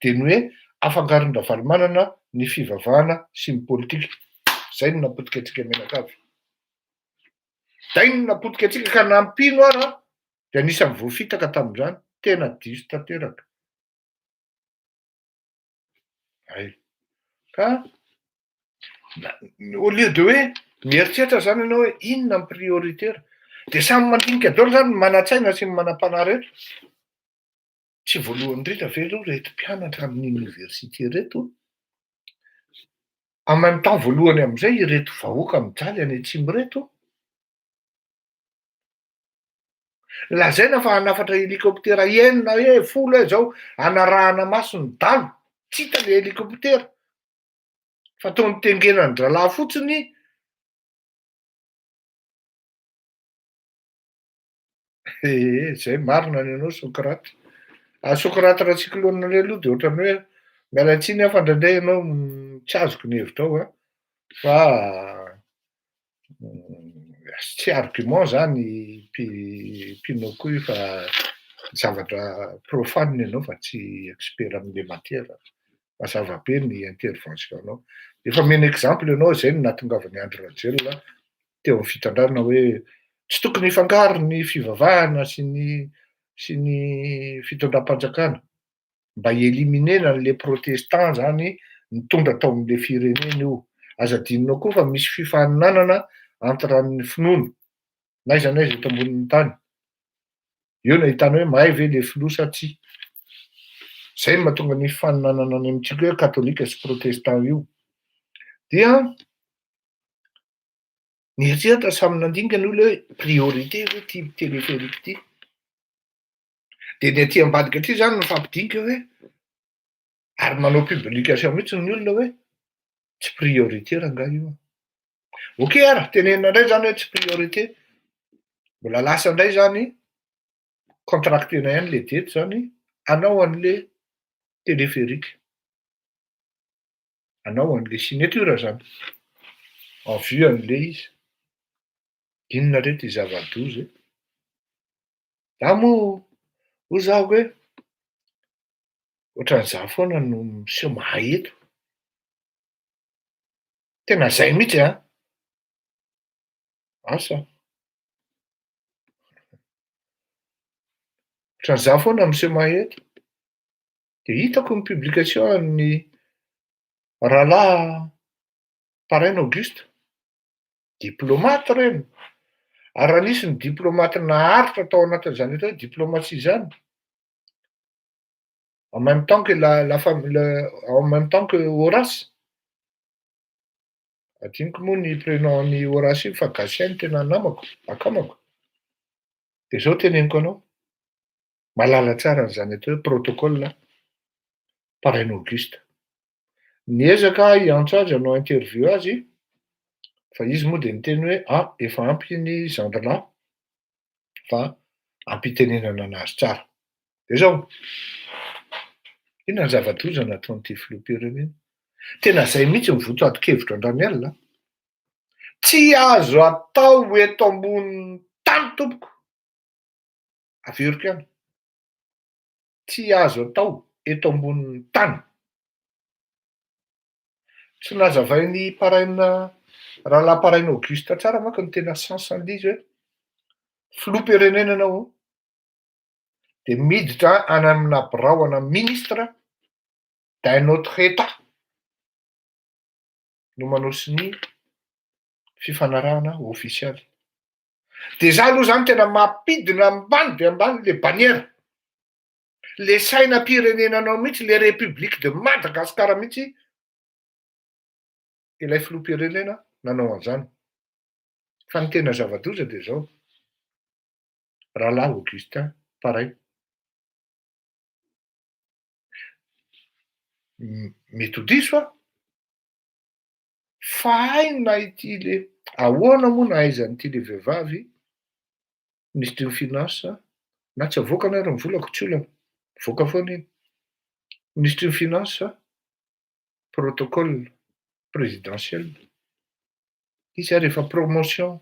de ny hoe afangaron-dRavalomanana ny fivavahana sy ny politika. Zay no napotika antsika mianakavy, zay no napotika antsika ka nampino ara de anisan'ny voafitaka tamin'izany, tena diso tanteraka ay. Ka au lieu de hoe mieritreritra zany ianao hoe inona ny prioritaire, de samy mandinika daholo zany ny manan-tsaina sy ny manam-panahy rehetra. Tsy voalohany indrindra ve aloha reto mpianatra amin'ny université reto, en même temps voalohany am'izay ireto vahoaka mijaly any atsimo reto, lazaina fa hanafatra hélicoptère 6 e 10 e zao anarahana maso ny dalo, tsy hita le hélicoptère fa atao nitengenan-dralahy fotsiny. Ee, zay marina ny anao Socrate. Ah, Socrate Ratsikolonina ndray aloha de ohatrany hoe miala tsiny aho fa indraindray ianao tsy azoko ny hevitrao a, fa tsy argument zany mpinoako io, fa zavatra profane ianao fa tsy expert am'le matière. Mazava be ny intervention anao. Efa mena exemple ianao, zay no nahatongavan'ny Andry Rajoelina teo amin'ny fitondrana, hoe tsy tokony hifangaro ny fivavahana sy ny fitondram-panjakana mba hiéliminena an'le protestant zany nitondra tao am'le firenena io. Aza adinonao koa fa misy fifaninanana entre ny finoana n'aiza n'aiza eto ambonin'ny tany. Eo no ahitana hoe mahay ve le filoha sa tsy. Zay no mahatonga ny fifaninanana any amintsika hoe katôlika sy protestant io. Dia nieritreritra samy nandinika ny olona hoe priorité ve ty téléphérique ty? De ny aty ambadika aty zany mifampidinika hoe, ary manao publication mihitsy ny olona hoe tsy priorité rangahy io. Ok, ara tenenina indray zany hoe tsy priorité. Mbola lasa indray zany contractena ihany le dette zany anao an'le téléphérique. Anao an'le signature zany. En vue an'le izy. Inona re ty zava-doza e? Za moa hoy zaho hoe ohatran'izaho foana no miseho mahay eto. Tena zay mihitsy an. Asa. Ohatran'izaho foana miseho mahay eto. De hitako ny publication an'ny rahalahy Paraina Auguste. Diplomate reny, ary raha nisy ny diplomate naharitra tao anatin'izany atao hoe diplomatie zany, en même temps que la la fam- le en même temps que Horace, adinoko moa ny prénom ny Horace iny fa Gatien no tena namako, akamako, de zao teneniko anao, mahalala tsara an'izany atao hoe protocole Paraina Auguste. Niezaka hiantso azy hanao interview azy, fa izy moa de niteny hoe ah, efa ampy iny zandrina fa ampitenenana anazy tsara. De zao, inona ny zava-doza nataon'ity filoham-pirenena? Tena zay mihitsy ny votoatin-kevitra andrany alina. Tsy azo atao eto ambonin'ny tany tompoko, averiko ihany, tsy azo atao eto ambonin'ny tany. Tsy nazavain'ny Paraina, rahalahy Paraina Auguste tsara manko ny tena sens an'le izy hoe filoham-pirenena anao de miditra any amina birao ana ministre d'un autre état no manao sonia fifanarahana ofisialy. De za aloha zany tena mampidina ambany de ambany le bannière, le sainam-pirenenanao mihitsy, le République de Madagascar mihitsy ilay filoham-pirenena nanao an'izany. Fa ny tena zava-doza de zao, rahalahy Augustin Paraina, mety ho diso aho, fa haina ity le ahoana moa nahaizan'ity le vehivavy minisitry ny finance, na tsy avoakany ary ny volako tsy olana, mivoaka foana iny, minisitry ny finance, protocole présidentiel, izy ary efa promotion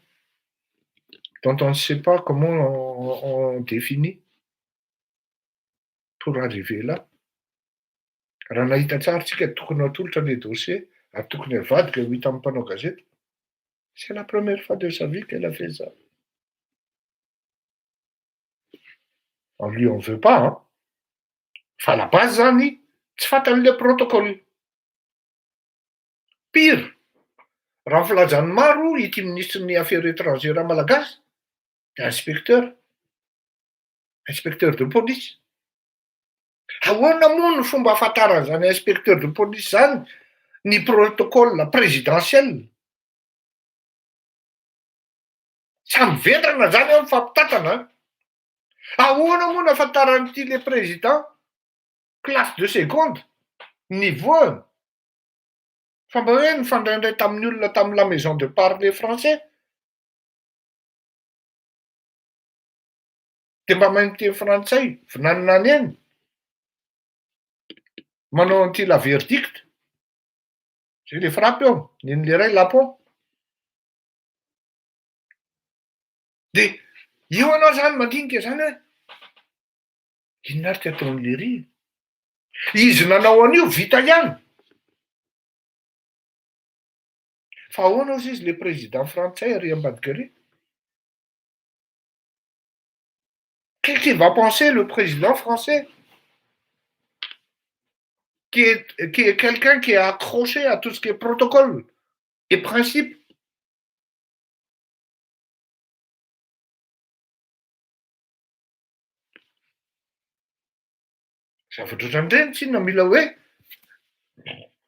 dont on ne sait pas comment on définit pour arriver là. Raha nahita tsara tsika tokony atolotra le dossier ary tokony avadika ho hita amin'ny mpanao gazety. C'est la première fois de sa vie qu'elle a fait ça. On lui en veut pas, hein. Fa la base zany tsy fantany le protocole. Pire, raha ny filazan'ny maro ity minisitry ny affaires étrangères malagasy de inspecteur, inspecteur de police. Ahoana moa ny fomba ahafantaran'izany inspecteur de police zany ny protocole présidentiel? Samy vendrana zany eo mifampitantana an. Ahoana moa no ahafantaran'ity le président classe de seconde niveau-ny fa mba hoe nifandraindray tamin'ny olona tamin'ny la maison de parler français de mba mahay miteny frantsay vinaninany eny manao an'ity la verdict zay le frappe eo nen'le ray lapon de eo anao zany mandinika zany hoe inona ary ty ataon'lery izy nanao an'io vita ihany fa ahoana ozy izy le président frantsay ary ambadika ary? Qu'est-ce qu'il va penser le président français qui est, qui est quelqu'un qui est accroché à tout ce qui est protocole et principe? Zavatra ohatran'ireny tsinona mila hoe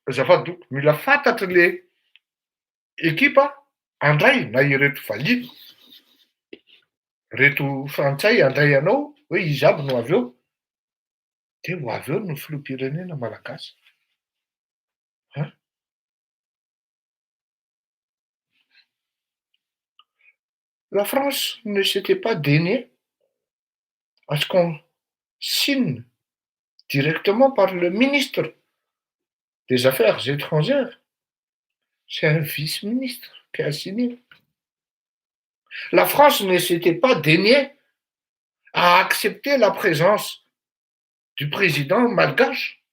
azafady tompoko, mila fantatry le ekipa handray na ireto vahiny, reto frantsay handray anao hoe iza aby no avy eo, de ho avy eo ny filoham-pirenena malagasy an! La France ne s'était pas daignée à ce qu'on signe directement par le ministre des affaires étrangères, c'est un vice-ministre qui a signé. La France ne s'était pas daignée à accepter la présence du président malgache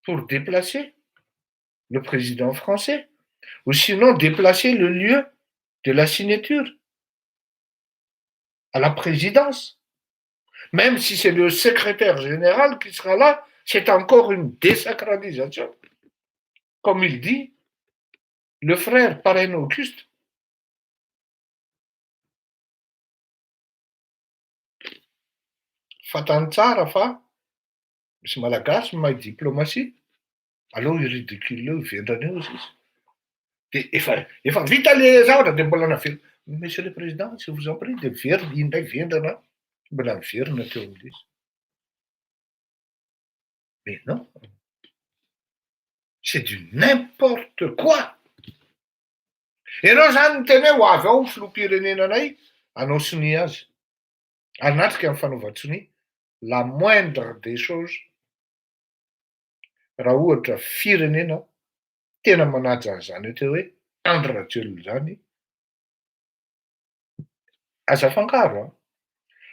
pour déplacer le président français ou sinon déplacer le lieu de la signature à la présidence. Même si c'est le secrétaire général qui sera là, c'est encore une désacralisation. Comme il dit, le frère Parrain Auguste. Fantany tsara fa misy Malagasy mahay diplomatie, aleo i ridicule eo, hivendrana eo izy izy. De efa efa vita le zavatra de mbola naverina, monsieur le président, je vous en prie, de miverina, iny indray vendrana, mbola miverina teo am'le izy. Mais non, c'est du n'importe quoi. Ianao zany miteny hoe ho avy ao ny filoham-pirenenanay hanao sonia azy, hanatrika ny fanaovan-tsonia, la moindre des choses, raha ohatra firenena tena manaja an'izany atao hoe Andry Rajoelina zany, aza afangaro an,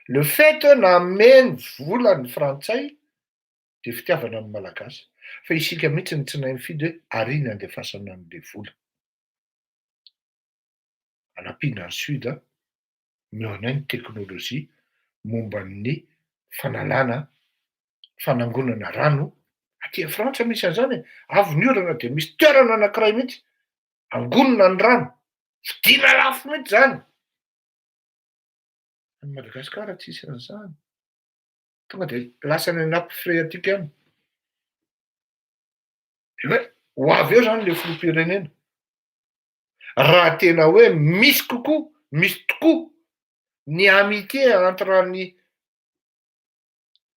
le fait hoe nameno vola ny frantsay de fitiavana ny Malagasy, fa isika mihitsy no tsy nahay mifidy hoe ary ny andefasana an'le vola. Anampiana ny sud, omeo anay ny teknôlôjia momba ny fanalana fanangonana rano aty Frantsa misy an'izany e, avy ny orana de misy toerana anankiray mihitsy angonina ny rano, vidiana lafo mihitsy zany. Any Madagasikara tsisy an'izany, tonga de lasa any nappe phréatique any. De hoe ho avy eo zany le filoham-pirenena, raha tena hoe misy kokoa, misy tokoa ny amitié entre ny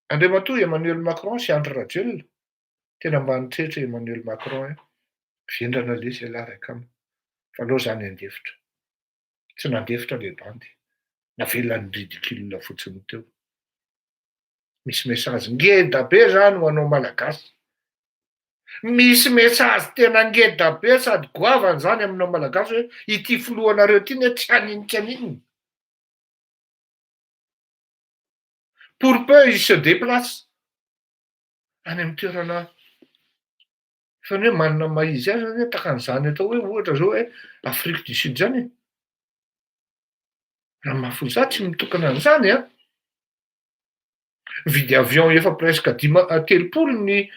Andriamatoa Emmanuel Macron sy Andry Rajoelina, tena mba nitretra Emmanuel Macron hoe vendrana lesy ialahy ray akama, fa aleo zany handefitra. Tsy nandefitra le bandy, navelany ridicule fotsiny teo. Misy message ngeda be zany ho anao Malagasy. Misy message tena ngeda be sady goavana zany aminao Malagasy hoe ity filohanareo ty ne tsy haninitsy aninona. Pour peu il se déplace any amy toerana efa ny hoe manana maha izy azy zany tahaka an'izany atao hoe ohatra zao hoe Afrique du Sud zany e. Raha mahafoy za tsy mitokana an'izany an. Mividy avion efa presque dima- 30 ny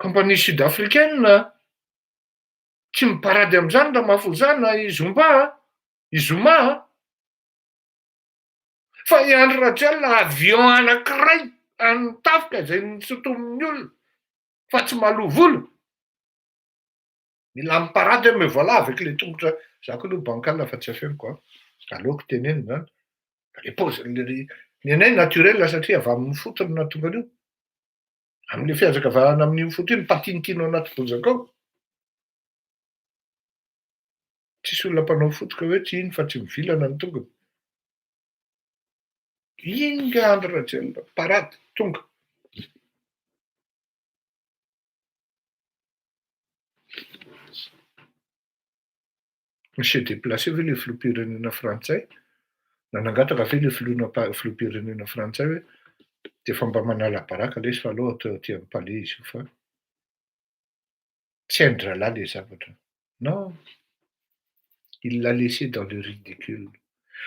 compagnie sud africaine, tsy miparady am'izany raha mahafoy za na i Zumba a, i Zuma a. Fa i Andry Rajoelina avion anankiray an'ny tafika zay nisotomin'ny olona fa tsy mahaloa vola. Mila miparady hoe me voilà avec le tongotra, za koa aloha bancal fa tsy afeniko an, aleoko tenenina zany. Le paoziny le ny anay naturel satria avy amin'ny fotony nahatonga an'io. Am'le fihazakazahana amin'iny foto iny patinitino anaty bozaka ao. Tsisy olona mpanao fotoka hoe tsy iny fa tsy mivilana ny tongony. Iny nga Andry Rajoelina, parady, tonga. Se déplacer ve le filoham-pirenena frantsay? Na nangataka ve le filohana filoham-pirenena frantsay hoe de efa mba manala baraka lesy fa aleo atao aty amin'ny palais izy io fa tsy hain-drahalahy le zavatra. Non, il l'a laissé dans le ridicule.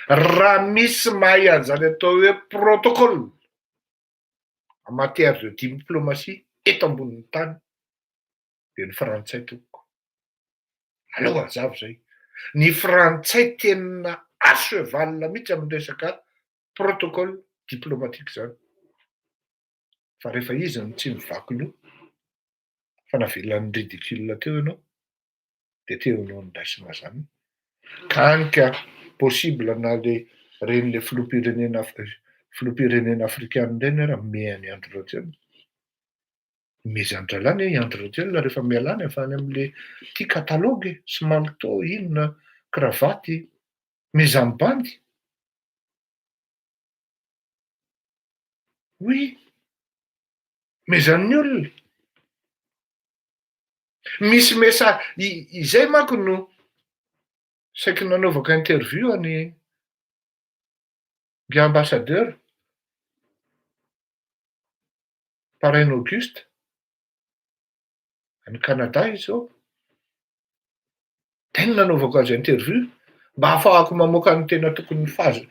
Raha misy mahay an'izany atao hoe protocole en matière de diplomatie eto ambonin'ny tany de ny frantsay tompoko. Aleo hazava zay. Ny frantsay tena à cheval mihitsy amin'ny resaka protocole diplomatique zany. Fa rehefa izy no tsy mivaky loha fa navelany ridicule teo ianao de teo ianao niraisina zany. Ka hany ka possible na le reny le filoham-pirenena filoham-pirenena afrikana reny ara mehany Andry Rajoelina. Mezan-drahalahy anie i Andry Rajoelina rehefa miala any avy any am'le ty catalogue sy manteau inona kravaty mezan'ny bandy. Oui, mezan'ny olona. Misy message izay manko no saiky nanaovako interview any ngy ambassadeur Paraine Auguste any Canada izy zao. Tena no nanaovako azy interview mba hahafahako mamoaka ny tena tokony phase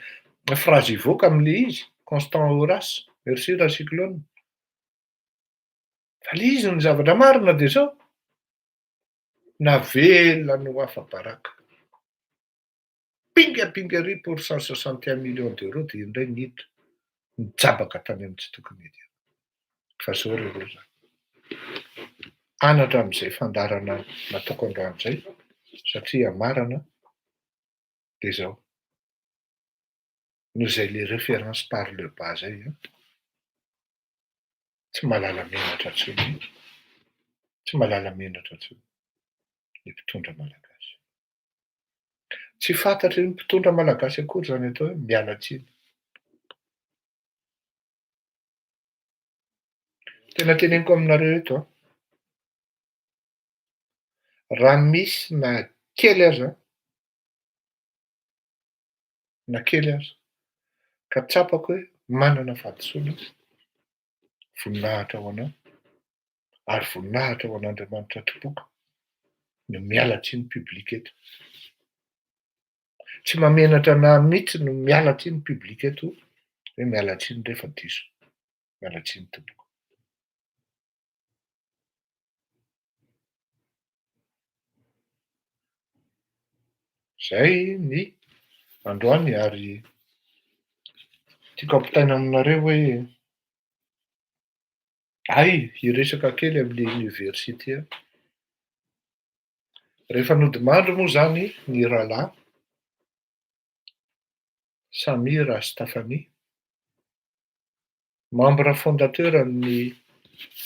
phrase hivoaka am'le izy, Constant Horace, merci Racyclone. Fa le izy ny zavatra marina de zao, navelany ho afa-baraka. Pingapinga ery pour 161 millions d'euros de indray niditra. Nijabaka tany amin'ny tsy tokony hidirana. Fa zao re aloha zany. Anatra amin'izay fandaharana nataoko androany izay, satria hamarana, dia izao. Noho izay le référence par le bas zay an, tsy mahalala menatra intsony, tsy mahalala menatra intsony ny mpitondra malagasy. Tsy fantatry ny mpitondra malagasy akory izany atao hoe miala tsiny. Tena teneniko aminareo eto an, raha misy na kely aza, na kely aza, ka tsapako hoe manana fahadisoana, voninahitra ho anao, ary voninahitra ho an'Andriamanitra tompoko no miala tsiny public eto. Tsy mahamenatra anah mihitsy no miala tsiny public eto hoe miala tsiny re fa diso. Miala tsiny tompoko. Zay ny androany ary tiako ampitaina aminareo hoe hay hiresaka kely amin'le université aho. Rehefa nodimandry moa zany ny rahalahy Samy Rastafani, membre fondateur ny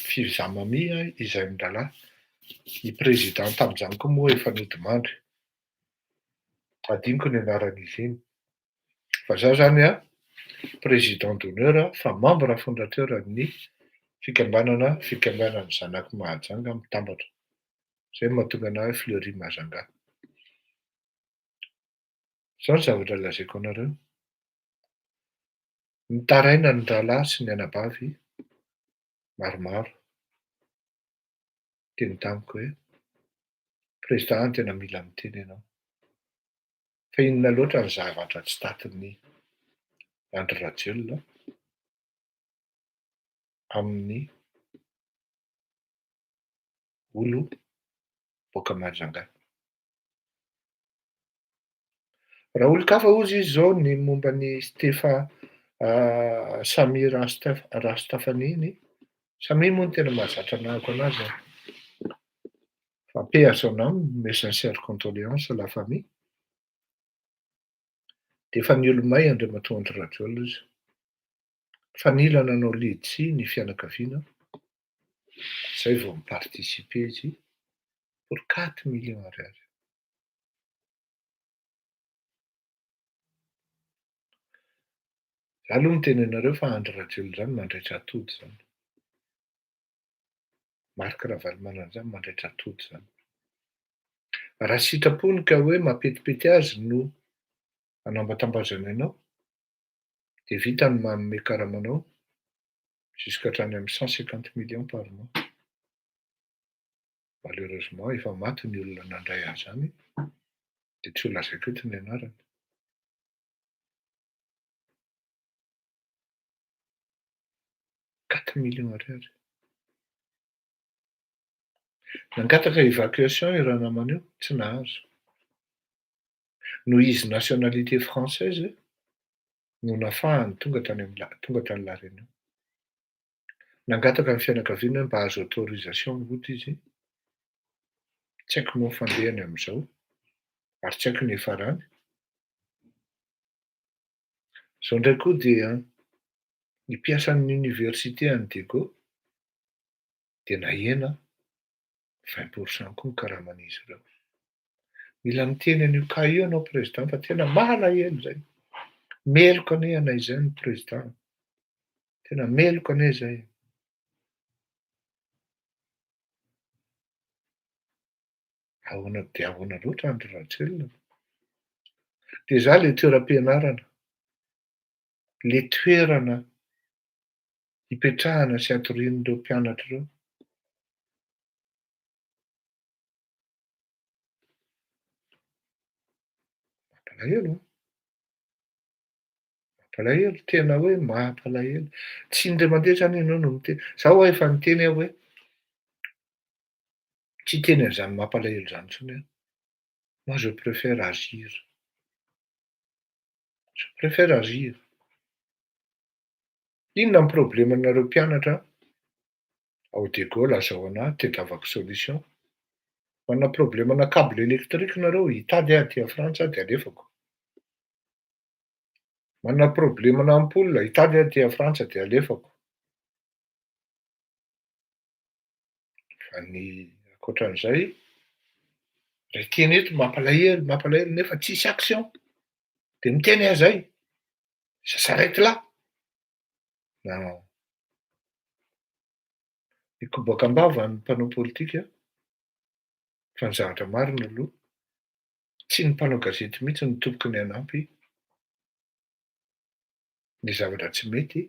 Fizamami izay mirahalahy, ny président tamin'izany koa moa efa nodimandry, adinoko ny anaran'izy iny, fa za zany an président d'honneur fa membre fondateur ny fikambanana Fikambanan'ny Zanak'i Mahajanga Mitambatra, zay no mahatonga anah hoe Fleury Majunga. Zao ny zavatra lazaiko anareo, mitaraina ny rahalahy sy ny anabavy maromaro niteny tamiko hoe président tena mila miteny ianao, fa inona loatra ny zavatra tsy tatin'i Andry Rajoelina amin'ny olo boaka Majunga. Raha olon-kafa hozy izy izao ny momba an'i Stefa Samy Rastafani iny, Samy moa no tena mahazatra anahako anazy an! Fa paix à son âme, mes sincères condoléances la famille, dia efa niolomay Andriamatoa Andry Rajoelina izy. Fa nila nanao ledsi ny fianakaviana, zay vao mi-participer izy pour quatre millions ariary. Za aloha miteny anareo fa Andry Rajoelina zany mandraitra atody zany. Marc Ravalomanana zany mandraitra atody zany. Raha sitrapony ka hoe mampetipety azy no anambatambazany anao, dia vita ny manome karamanao jusqu'à hatrany amin'ny 150 millions par mois. Malheureusement efa maty ny olona nandray azy zany dia tsy ho lazaiko eto ny anarany. Quatre millions ariary. Nangataka évacuation io ranamana io, tsy nahazo. Noho izy nationalité française no nafahany tonga tany amin'ny la- tonga tany La Réunion. Nangataka ny fianakaviany hoe mba ahazo autorisation hody izy. Tsy haiko moa ny fandehany amin'izao ary tsy haiko ny hiafarany. Izao indray koa dia ny mpiasan'ny université any Diego dia nahena 20 pour cent koa ny karaman'izy ireo. Mila miteny an'io cas io ianao président fa tena malahelo izay. Meloka anie anay izay ny président. Tena meloka anie izay. Ahoana dia ahoana loatra Andry Rajoelina? Dia za le toeram-pianarana, le toerana hipetrahana sy hatorian'ireo mpianatra ireo. Mampalahelo an! Mampalahelo, tena hoe mampalahelo. Tsy indray mandeha zany ianao no miteny. Za ho'a efa niteny aho hoe tsy hiteny an'izany mampalahelo izany intsony aho. Moi je préfère agir. Je préfère agir. Inona ny problemanareo mpianatra ao Diego lazao anah tediavako solution. Manana problemana cable électrique nareo hitady aho aty Frantsa de alefako. Manana problemana ampoule hitady aho aty Frantsa de alefako. Fa ny ankoatran'izay, ray teny eto mampalahelo mampalahelo nefa tsisy action. De miteny aho zay, ça s'arrête là. Na mikobaka am-bava ny mpanao politika fa ny zavatra marina aloha, tsy ny mpanao gazety mihitsy no tokony hanampy ny zavatra tsy mety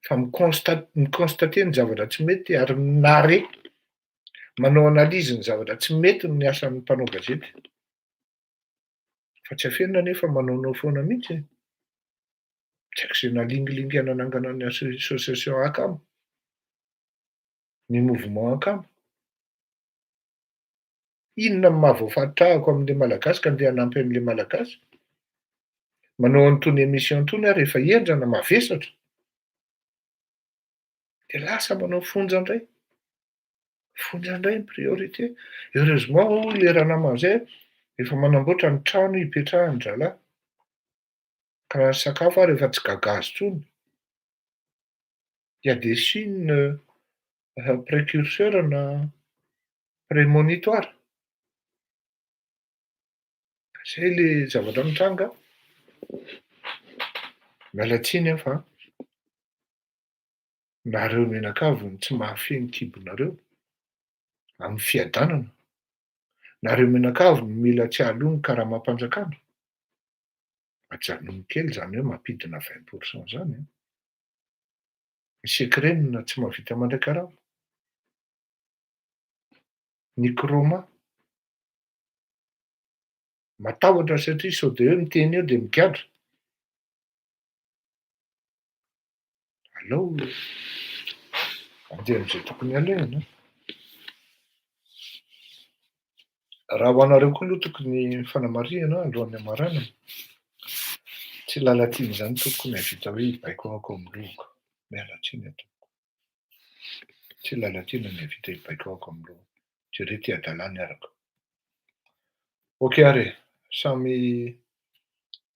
fa mi-constat- mi-constater ny zavatra tsy mety ary mi-narrer, manao analyse ny zavatra tsy mety ny asan'ny mpanao gazety. Fa tsy afenina nefa manaonao foana mihitsy e. Tsy haiko zay nalingilingy nanangana ny association Akama, ny mouvement Akama. Inona no mahavoafaritra ahako am'le Malagasy ka andeha hanampy an'le Malagasy? Manao an'itony émission itony aho rehefa henjana, mavesatra. De lasa manao fonja indray. Fonja indray ny priorité. Heureusement hoy le ranamana zay efa manamboatra ny trano hipetrahany dralahy. Ka raha ny sakafo ary efa tsy gaga azy intsony. Il y a des signes précurseurs na prémonitoire. Zay le zavatra mitranga. Miala tsiny aho fa nareo mianakavy no tsy mahafehy ny kibonareo amin'ny fiadanana. Nareo mianakavy no mila tsy hahaloa ny karamam-panjakana. Ajanony kely zany hoe mampidina 20 % zany an. Ny SECREN tsy mahavita mandray karama. Ny Croma matahotra satria sao de hoe miteny eo de migadra. Alao andeha am'izay tokony alehana. Raha ho anareo koa aloha tokony fanamarihana alohan'ny hamaranana. Tsy Lalatiana izany tompoko ny hahavita hoe hibaiko ahako amin'ny lohako. Miala tsiny aho tompoko. Tsy Lalatiana ny hahavita hibaiko ahako amin'ny lohako. Jereo ty hadalany arako. Ok ary e, samy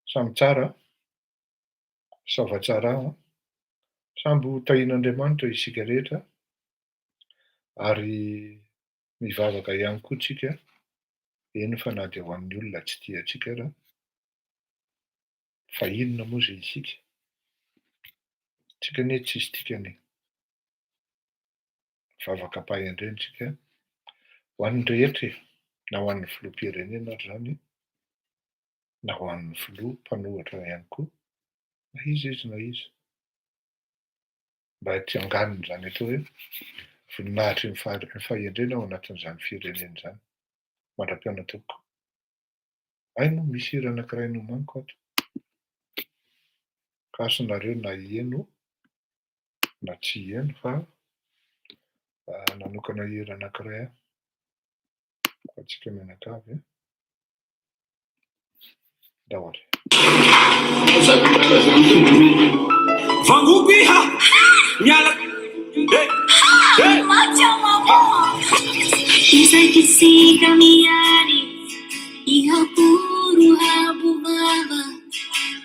samy tsara, sava tsara, samby ho tahian'Andriamanitra isika rehetra ary mivavaka ihany koa tsika, eny fa na dia ho an'ny olona tsy tia antsika ara, fa inona moa zay isika? Tsika anie tsisy dikany e. Mivavaka am-pahendrena tsika ho an'ny rehetra e, na ho an'ny filoham-pirenena ary zany, na ho an'ny filoha mpanohitra ihany koa, na iza izy na iza. Mba tsy hanganiny atao hoe voninahitry ny fahendrena ao anatin'izany firenena izany. Mandra-pihaona tompoko. Hay moa misy hira anankiray nomaniko ato. Ka asa nareo na hiheno na tsy hiheno fa nanokana hira anankiray aho. Ho antsika mianakavy. Ndao ary. Vangogo iha miala eh eh. Isakisika miary ihakoro habovava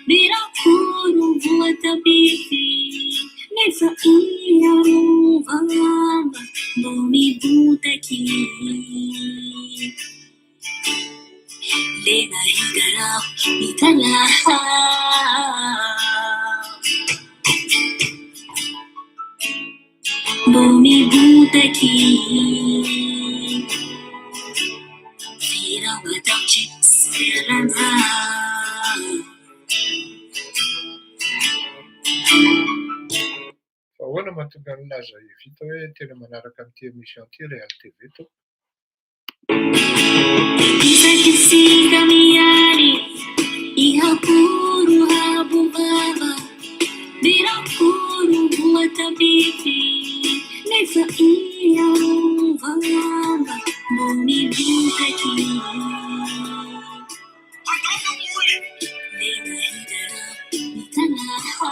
mirakoro voatabity nefa iarovava mbo mibotaky le nahita raho mitalaha mbo mibotaky firao ataotry serana. Fa ahoana mahatonga ny laza Evita hoe tena manaraka an'ity émission ity Real TV tompoko? Isakisika miary ihakoro habovava mirakoro voatabity nefa iarovava mbo mibotaky le nahita raho mitalaha.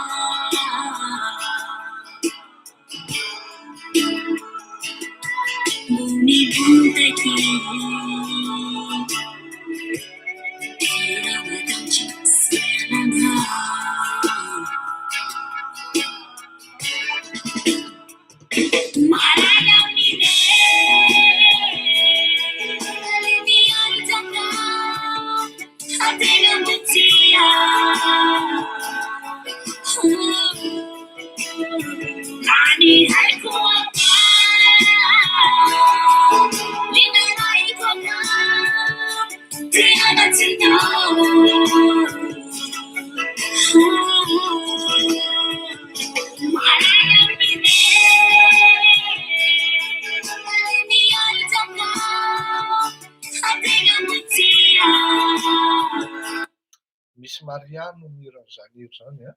Miss Maria no mihira an'izany hira izany an.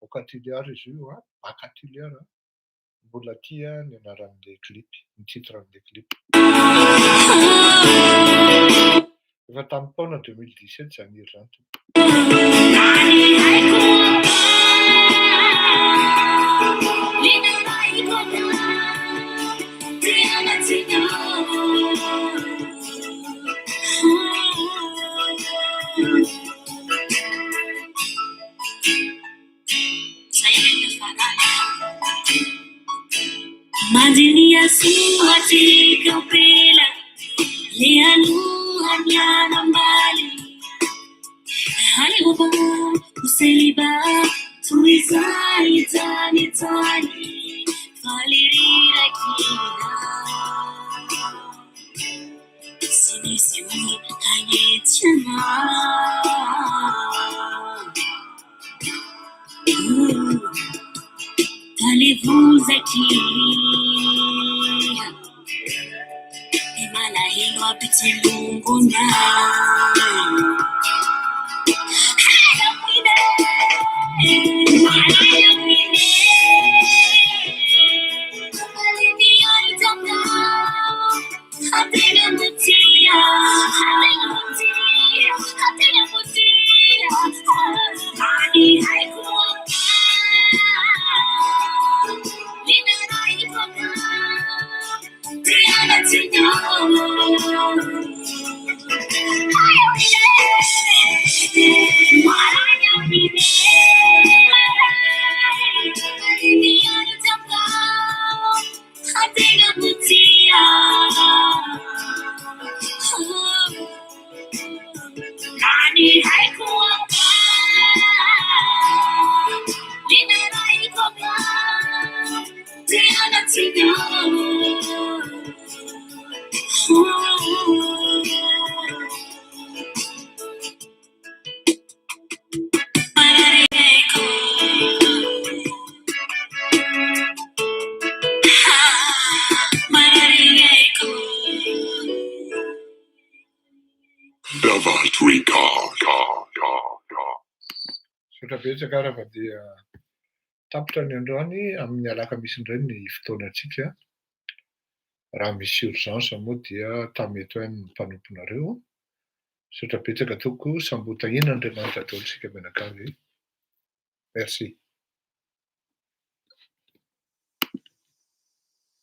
Boka Tuléar izy io an, Baka Tuléar. Mbola tia ny anaran'ilay clip, ny titre an'ilay clip. Efa tamin'ny taona 2017 izany hira izany tompoko. Misaotra betsaka ary fa dia tapitra ny androany, amin'ny alakamisy indray ny fotoanantsika. Raha misy urgence moa dia tamy eto ihany ny mpanomponareo. Misaotra betsaka tompoko, sambo tahiana Andriamanitra daholo isika mianakavy. Merci.